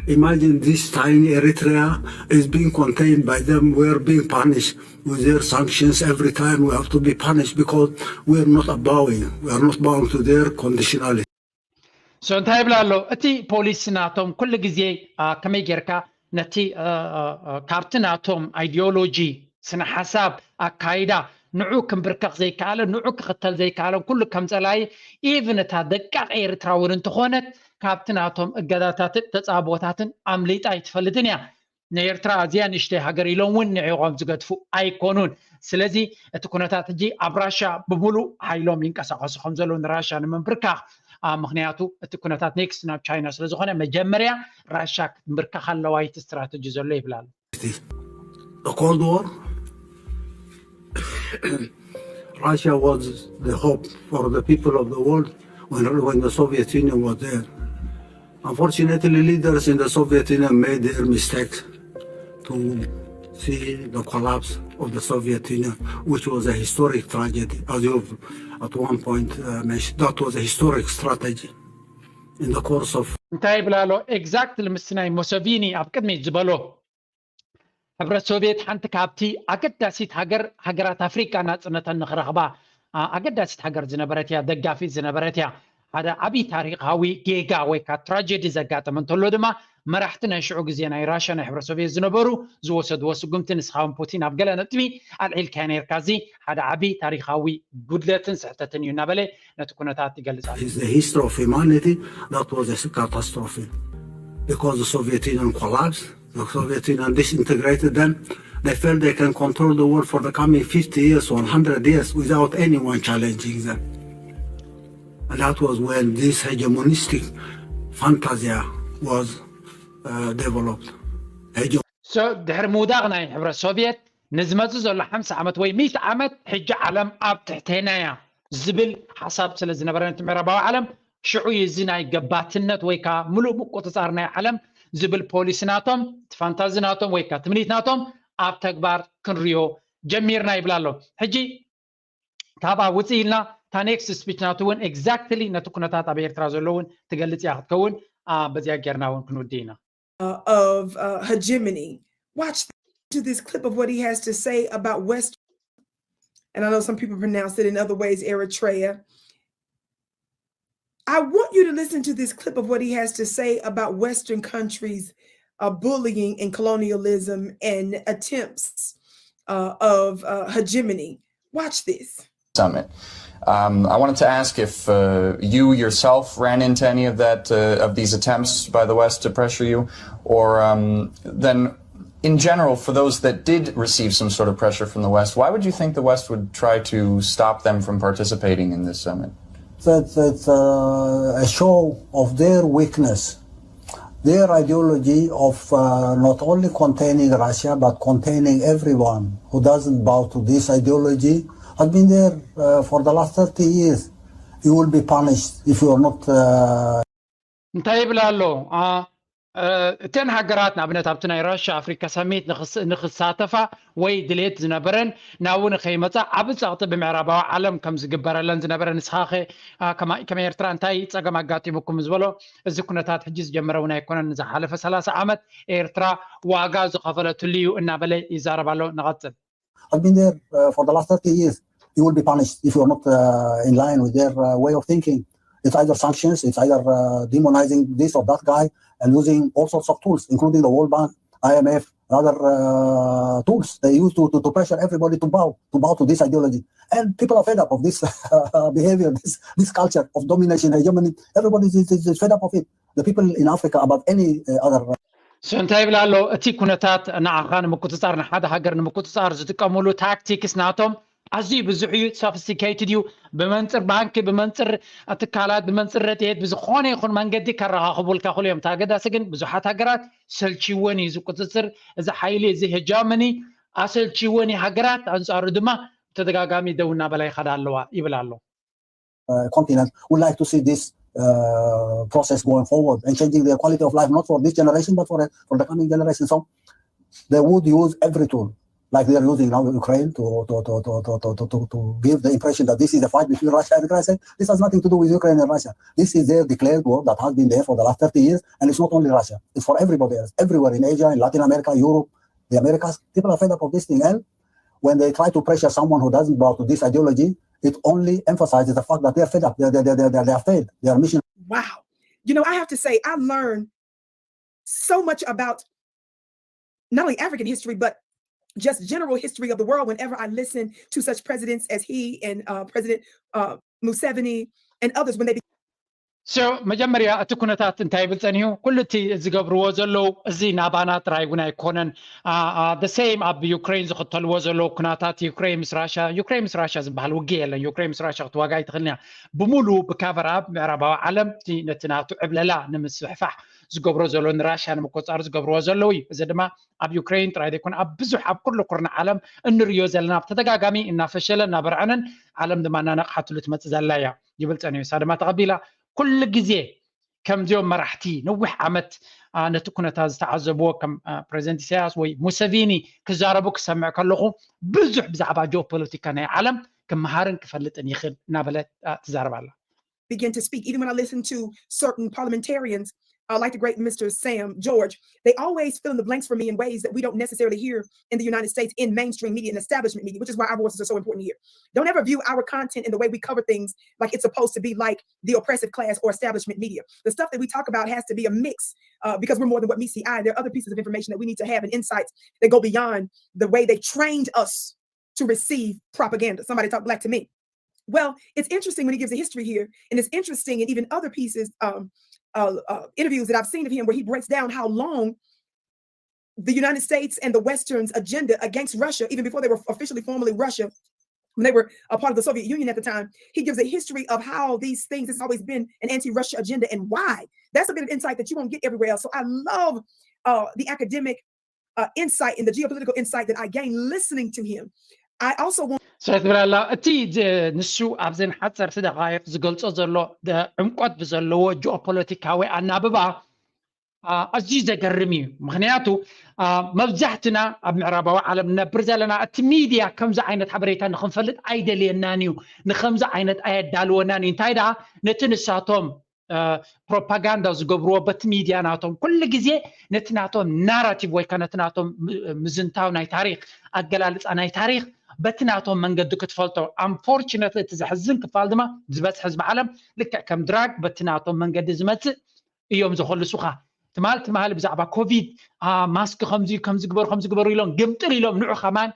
Imagine this tiny Eritrea is being contained by them. We're being punished with their sanctions. Every time we have to be punished because we're not bowing. We are not bound to their conditionality. So እንታይ ይብላ ኣሎ? እቲ ፖሊሲ ናቶም ኩሉ ግዜ ከመይ ጌርካ ነቲ ካብቲ ናቶም ኣይዲዮሎጂ ስነ ሓሳብ ኣካይዳ ንዑ ክንብርከኽ ዘይከኣለ ንዑ ክኽተል ዘይከኣለን ኩሉ ከም ጸላይ ኢቭን እታ ደቃቕ ኤርትራ እውን እንተኾነት ካብቲ ናቶም እገዳታትን ተጻቦታትን ኣምሊጣ ኣይትፈልጥን እያ። ንኤርትራ ኣዝያ ንእሽተይ ሃገር ኢሎም እውን ንዒቖም ዝገድፉ ኣይኮኑን። ስለዚ እቲ ኩነታት ሕጂ ኣብ ራሻ ብምሉእ ሓይሎም ይንቀሳቐሱ ከም ዘለዉ ንራሻ ንምንብርካኽ ምክንያቱ እቲ ኩነታት ኔክስት ናብ ቻይና ስለዝኾነ መጀመርያ ራሻ ክትምብርከኽ ኣለዋ እቲ ስትራተጂ ዘሎ ይብላል። The Cold War, Russia was the hope for the people of the world when, when the Soviet Union was there. Unfortunately, leaders in the Soviet Union made their mistake to see the collapse of the Soviet Union, which was a historic tragedy, as you've at one point uh, mentioned. That was a historic strategy in the course of እንታይ ይብላ ኣሎ? ኤግዛክትሊ ምስቲ ናይ ሞሶቪኒ ኣብ ቅድሚት ዝበሎ ሕብረት ሶቪየት ሓንቲ ካብቲ ኣገዳሲት ሃገር ሃገራት ኣፍሪቃ ናፅነተን ንክረኽባ ኣገዳሲት ሃገር ዝነበረት እያ፣ ደጋፊት ዝነበረት እያ። ሓደ ዓብዪ ታሪካዊ ጌጋ ወይ ከዓ ትራጀዲ ዘጋጠመ እንተሎ ድማ መራሕቲ ናይ ሽዑ ግዜ ናይ ራሽያ ናይ ሕብረት ሶቪየት ዝነበሩ ዝወሰድዎ ስጉምቲ ንስኻውን ፑቲን ኣብ ገለ ነጥቢ ኣልዒልካዮ ነርካ። እዚ ሓደ ዓብዪ ታሪካዊ ጉድለትን ስሕተትን እዩ እናበለ ነቲ ኩነታት ይገልጽ ኣሎ። It's the history of humanity that was a catastrophe because the Soviet Union collapsed. The Soviet Union disintegrated them. They felt they can control the world for the coming fifty years, one hundred years without anyone challenging them. And that was when this hegemonistic fantasia was uh, developed. Hege- So ድሕሪ ምውዳቕ ናይ ሕብረት ሶቪየት ንዝመጽእ ዘሎ ሓምሳ ዓመት ወይ ሚእቲ ዓመት ሕጂ ዓለም ኣብ ትሕቴና እያ ዝብል ሓሳብ ስለ ዝነበረ ነቲ ምዕራባዊ ዓለም ሽዑ እዩ እዚ ናይ ገባትነት ወይ ከዓ ምሉእ ምቁፅፃር ናይ ዓለም ዝብል ፖሊሲ ናቶም እቲ ፋንታዚ ናቶም ወይ ከዓ ትምኒት ናቶም ኣብ ተግባር ክንሪዮ ጀሚርና ይብላ ኣሎ። ሕጂ ካብኣ ውፅእ ኢልና እታ ኔክስት ስፒች ናቱ እውን ኤግዛክትሊ ነቲ ኩነታት ኣብ ኤርትራ ዘሎ እውን ትገልፅ እያ ክትከውን በዚኣ ጌርና እውን ክንውድእ ኢና። uh, of uh, hegemony. Watch to this clip of what he has to say about West. And I know some people pronounce it in other ways, Eritrea. I want you to listen to this clip of what he has to say about Western countries uh, bullying and colonialism and attempts uh, of uh, hegemony. Watch this. Summit. Um, I wanted to ask if uh, you yourself ran into any of that uh, of these attempts by the West to pressure you, or um, then, in general, for those that did receive some sort of pressure from the West, why would you think the West would try to stop them from participating in this summit? That it's uh, a show of their weakness. Their ideology of uh, not only containing Russia but containing everyone who doesn't bow to this ideology has been there uh, for the last thirty years. You will be punished if you are not. Uh, እንታይ ይብል ኣሎ? እተን ሃገራት ንኣብነት ኣብቲ ናይ ራሽያ ኣፍሪካ ሰሚት ንክሳተፋ ወይ ድሌት ዝነበረን ናብኡ ንከይመፃ ዓብ ፀቕጢ ብምዕራባዊ ዓለም ከም ዝግበረለን ዝነበረ ንስኻኸ ከመይ ኤርትራ እንታይ ፀገም ኣጋጢሙኩም ዝበሎ እዚ ኩነታት ሕጂ ዝጀመረ እውን ኣይኮነን። ንዝሓለፈ ሰላሳ ዓመት ኤርትራ ዋጋ ዝኸፈለትሉ እዩ እናበለ ይዛረብ ኣሎ። ንቐፅል። I've been there uh, for the last thirty years. You will be punished if you're not uh, in line with their uh, way of thinking. It's either sanctions, it's either uh, demonizing this or that guy and using all sorts of tools, including the World Bank, I M F, and other uh, tools they use to, to, to pressure everybody to bow, to bow to this ideology. And people are fed up of this behavior, this, this culture of domination, hegemony. Everybody is, is, is fed up of it. The people in Africa about any uh, other So እንታይ ይብል ኣሎ? እቲ ኩነታት ንዓኻ ንምቁፅፃር ንሓደ ሃገር ንምቁፅፃር ዝጥቀምሉ ታክቲክስ ናቶም ኣዝዩ ብዙሕ እዩ፣ ሶፊስቲኬትድ እዩ። ብመንፅር ባንኪ፣ ብመንፅር ትካላት፣ ብመንፅር ረድኤት ብዝኾነ ይኹን መንገዲ ከረኻኽቡልካ ክሉ እዮም። እቲ ኣገዳሲ ግን ብዙሓት ሃገራት ሰልችወን እዩ እዚ ቁፅፅር፣ እዚ ሓይሊ፣ እዚ ሄጃመኒ ኣሰልችወን እዩ። ሃገራት ኣንፃሩ ድማ ብተደጋጋሚ ደው እናበላ ይኸዳ ኣለዋ ይብል ኣሎ። continent would like to see this uh, process going forward and changing their quality of life, not for this generation, but for, for the coming generation. So they would use every tool like they are using now Ukraine to to to to to to to, to give the impression that this is a fight between Russia and Ukraine. I say this has nothing to do with Ukraine and Russia. This is their declared war that has been there for the last thirty years, and it's not only Russia. It's for everybody else, everywhere in Asia, in Latin America, Europe, the Americas. People are fed up of this thing, and when they try to pressure someone who doesn't bow to this ideology, it only emphasizes the fact that they are fed up. They are, they are, they are, they are, they are failed. Their mission. Wow. You know, I have to say, I learned so much about not only African history, but just general history of the world whenever I listen to such presidents as he and uh, President uh, Museveni and others when they So መጀመርያ እቲ ኩነታት እንታይ ይብል ጸኒሑ? ኩሉ እቲ ዝገብርዎ ዘለዉ እዚ ናባና ጥራይ እውን ኣይኮነን። The same ኣብ ዩክሬን ዝኽተልዎ ዘለዉ ኩናታት፣ ዩክሬን ምስ ራሻ፣ ዩክሬን ምስ ራሻ ዝበሃል ውግእ የለን። ዩክሬን ምስ ራሻ ክትዋጋ ኣይትኽእልን እያ። ብምሉ ብካቨር ኣብ ምዕራባዊ ዓለም ነቲ ናቱ ዕብለላ ንምስፍሕፋሕ ዝገብሮ ዘሎ፣ ንራሻ ንምቆጻር ዝገብርዎ ዘለዉ እዩ። እዚ ድማ ኣብ ዩክሬን ጥራይ ዘይኮነ ኣብ ብዙሕ ኣብ ኩሉ ኩርናዕ ዓለም እንርእዮ ዘለና፣ ብተደጋጋሚ እናፈሸለ እናበርዐነን ዓለም ድማ እናነቕሓትሉ ትመጽእ ዘላ እያ ይብል ጸኒሑ። እሳ ድማ ተቐቢላ። ኩሉ ግዜ ከምዚኦም መራሕቲ ነዊሕ ዓመት ነቲ ኩነታት ዝተዓዘብዎ ከም ፕሬዚደንት ኢሳያስ ወይ ሙሰቪኒ ክዛረቡ ክሰምዕ ከለኹ ብዙሕ ብዛዕባ ጂኦፖለቲካ ናይ ዓለም ክመሃርን ክፈልጥን ይኽእል እናበለት ትዛረብ ኣላ። Begin to speak. Even when I listen to certain parliamentarians, uh, like the great Mister Sam George, they always fill in the blanks for me in ways that we don't necessarily hear in the United States in mainstream media and establishment media, which is why our voices are so important here. Don't ever view our content in the way we cover things like it's supposed to be like the oppressive class or establishment media. The stuff that we talk about has to be a mix uh, because we're more than what meets the eye. There are other pieces of information that we need to have and insights that go beyond the way they trained us to receive propaganda. Somebody talk black to me. Well, it's interesting when he gives a history here, and it's interesting in even other pieces, um, uh, uh, interviews that I've seen of him where he breaks down how long the United States and the Western's agenda against Russia, even before they were officially formally Russia, when they were a part of the Soviet Union at the time, he gives a history of how these things has always been an anti-Russia agenda and why. That's a bit of insight that you won't get everywhere else. So I love uh, the academic uh, insight and the geopolitical insight that I gained listening to him. I also want ስለ ትብላላ እቲ ንሱ ኣብዘን ሓፀርቲ ደቃይቅ ዝገልፆ ዘሎ ዕምቆት ብዘለዎ ጂኦፖለቲካዊ ኣናብባ ኣዝዩ ዘገርም እዩ። ምክንያቱ መብዛሕትና ኣብ ምዕራባዊ ዓለም ንነብር ዘለና እቲ ሚድያ ከምዚ ዓይነት ሓበሬታ ንክንፈልጥ ኣይደልየናን እዩ፣ ንከምዚ ዓይነት ኣየዳልወናን እዩ። እንታይ ደኣ ነቲ ንሳቶም ፕሮፓጋንዳ ዝገብርዎ በቲ ሚድያ ናቶም ኩሉ ግዜ ነቲ ናቶም ናራቲቭ ወይ ከዓ ነቲ ናቶም ምዝንታው ናይ ታሪክ ኣገላልፃ ናይ ታሪክ በቲ ናቶም መንገዲ ክትፈልጦ። ኣንፎርችነት እቲ ዘሕዝን ክፋል ድማ ዝበፅሐ ህዝቢ ዓለም ልክዕ ከም ድራግ በቲ ናቶም መንገዲ ዝመፅእ እዮም ዝኸልሱኻ። ትማል ትማሊ ብዛዕባ ኮቪድ ማስክ ከምዚ ከምዚ ግበሩ ከምዚ ግበሩ ኢሎም ግምጥል ኢሎም ንዑ ከማን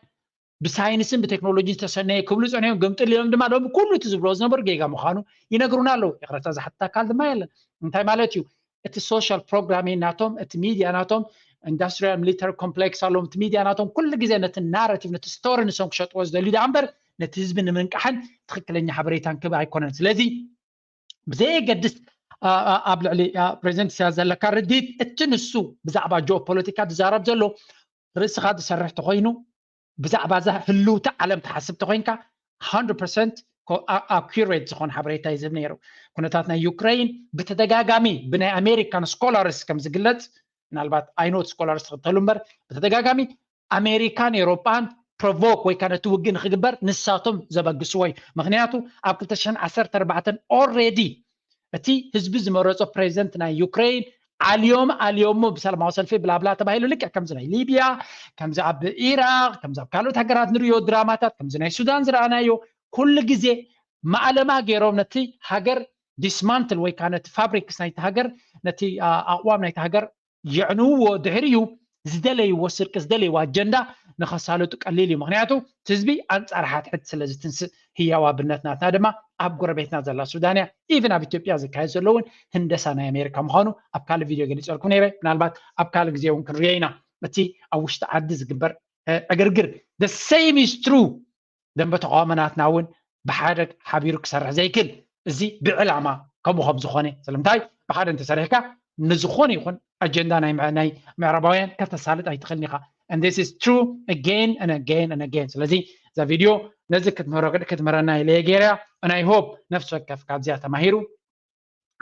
ብሳይንስን ብቴክኖሎጂ ዝተሰነየ ክብሉ ፀኒሖም። ግምጥል ኢሎም ድማ ሎም ኩሉ እቲ ዝብሎ ዝነበሩ ጌጋ ምዃኑ ይነግሩና ኣለዉ። ይቕረታ ዝሓትት ኣካል ድማ የለን። እንታይ ማለት እዩ? እቲ ሶሻል ፕሮግራሚን ናቶም፣ እቲ ሚድያ ናቶም፣ ኢንዱስትሪያል ሚሊተሪ ኮምፕሌክስ ኣለዎም። እቲ ሚድያ ናቶም ኩሉ ግዜ ነቲ ናራቲቭ ነቲ ስቶሪ ንሶም ክሸጥዎ ዝደልዩ ደኣ እምበር ነቲ ህዝቢ ንምንቃሕን ትኽክለኛ ሓበሬታን ክብ ኣይኮነን። ስለዚ ብዘየገድስ ኣብ ልዕሊ ፕሬዚደንት ኢሳያስ ዘለካ ርድኢት እቲ ንሱ ብዛዕባ ጂኦፖለቲካ ዝዛረብ ዘሎ ርእስኻ ዝሰርሕ ተኮይኑ ብዛዕባ እዛ ህልውቲ ዓለም ትሓስብ ተኮይንካ hundred percent accurate ዝኾነ ሓበሬታ እዩ ዝህብ ነይሩ። ኩነታት ናይ ዩክሬን ብተደጋጋሚ ብናይ ኣሜሪካን ስኮላርስ ከም ዝግለጽ ምናልባት ኣይኖት ስኮላርስ ትኽተሉ እምበር ብተደጋጋሚ ኣሜሪካን ኤሮጳን ፕሮቮክ ወይ ከዓ ነቲ ውግእ ንክግበር ንሳቶም ዘበግስዎ እዩ። ምክንያቱ ኣብ ክልተ ሽሕን ዓሰርተ ኣርባዕተን already እቲ ህዝቢ ዝመረፆ ፕሬዚደንት ናይ ዩክሬን ኣልዮም ኣልዮሞ ብሰላማዊ ሰልፊ ብላብላ ተባሂሉ ልክዕ ከምዚ ናይ ሊብያ ከምዚ ኣብ ኢራቅ ከምዚ ኣብ ካልኦት ሃገራት ንሪኦ ድራማታት ከምዚ ናይ ሱዳን ዝረኣናዮ ኩሉ ግዜ ማእለማ ገይሮም ነቲ ሃገር ዲስማንትል ወይ ከዓ ነቲ ፋብሪክስ ናይቲ ሃገር ነቲ ኣቅዋም ናይቲ ሃገር የዕንውዎ ድሕሪኡ ዝደለይዎ ስርቂ ዝደለይዎ ኣጀንዳ ንኸሳልጡ ቀሊል እዩ። ምክንያቱ ህዝቢ ኣንፃር ሓድሕድ ስለ ዝትንስእ ህያው ኣብነት ናትና ድማ ኣብ ጎረቤትና ዘላ ሱዳን እያ። ኢቭን ኣብ ኢትዮጵያ ዝካየድ ዘሎ እውን ህንደሳ ናይ ኣሜሪካ ምዃኑ ኣብ ካልእ ቪድዮ ገሊፀልኩም ነይረ። ምናልባት ኣብ ካልእ ግዜ እውን ክንሪኦ ኢና። እቲ ኣብ ውሽጢ ዓዲ ዝግበር ዕግርግር the same is true ደንበ ተቃውሞ ናትና እውን ብሓደ ሓቢሩ ክሰርሕ ዘይክል እዚ ብዕላማ ከምኡ ከም ዝኾነ ስለምንታይ ብሓደ እንተሰሪሕካ ንዝኾነ ይኹን ኣጀንዳ ናይ ምዕራባውያን ከተሳልጥ ኣይትኽእልን ኢኻ። And this is true again and again and again። ስለዚ እዛ ቪድዮ ነዚ ክትምህረና ኢለየ ገይረያ። And I hope ነፍሲ ወከፍ ካብዚኣ ተማሂሩ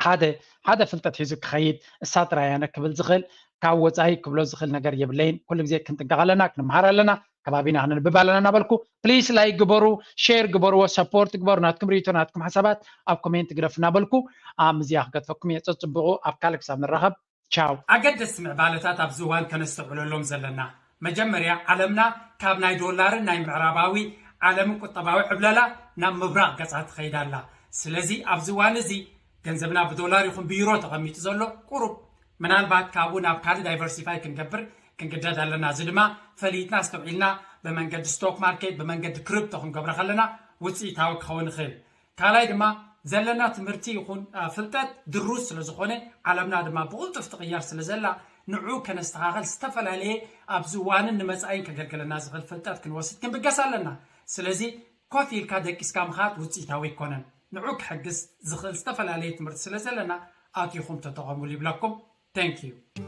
ሓደ ሓደ ፍልጠት ሒዙ ክኸይድ እሳ ጥራይ ኣነ ክብል ዝኽእል ካብ ወፃኢ ክብሎ ዝኽእል ነገር የብለይን። ኩሉ ግዜ ክንጥንቀቕ ኣለና፣ ክንመሃር ኣለና። ከባቢና ክነንብብ ኣለና እናበልኩ፣ ፕሊስ ላይክ ግበሩ፣ ሼር ግበርዎ፣ ሰፖርት ግበሩ። ናትኩም ርእይቶ ናትኩም ሓሳባት ኣብ ኮሜንት ግደፉ እናበልኩ፣ ኣብ ምዝያ ክገጥፈኩም እየ። ጸጽብቑ፣ ኣብ ካልእ ክሳብ ንራኸብ። ቻው። ኣገደስቲ ምዕባለታት ኣብዚ እዋን ከነስተውዕለሎም ዘለና፣ መጀመርያ ዓለምና ካብ ናይ ዶላርን ናይ ምዕራባዊ ዓለምን ቁጠባዊ ዕብለላ ናብ ምብራቕ ገጻ ትኸይድ ኣላ። ስለዚ ኣብዚ እዋን እዚ ገንዘብና ብዶላር ይኹን ብዩሮ ተቐሚጡ ዘሎ ቁሩብ፣ ምናልባት ካብኡ ናብ ካልእ ዳይቨርሲፋይ ክንገብር ክንግደድ ኣለና። እዚ ድማ ፈሊጥና ኣስተውዒልና ብመንገዲ ስቶክ ማርኬት ብመንገዲ ክሪፕቶ ክንገብሮ ከለና ውፅኢታዊ ክኸውን ይኽእል። ካልኣይ ድማ ዘለና ትምህርቲ ይኹን ፍልጠት ድሩዝ ስለ ዝኾነ ዓለምና ድማ ብቕልጡፍ ትቕየር ስለ ዘላ ንዑ ከነስተኻኸል ዝተፈላለየ ኣብዚ እዋንን ንመፃኢን ከገልግለና ዝኽእል ፍልጠት ክንወስድ ክንብገስ ኣለና። ስለዚ ኮፍ ኢልካ ደቂስካ ምኻድ ውፅኢታዊ ኣይኮነን። ንዑ ክሕግዝ ዝኽእል ዝተፈላለየ ትምህርቲ ስለ ዘለና ኣቲኹም ተጠቐሙሉ ይብለኩም። Thank you።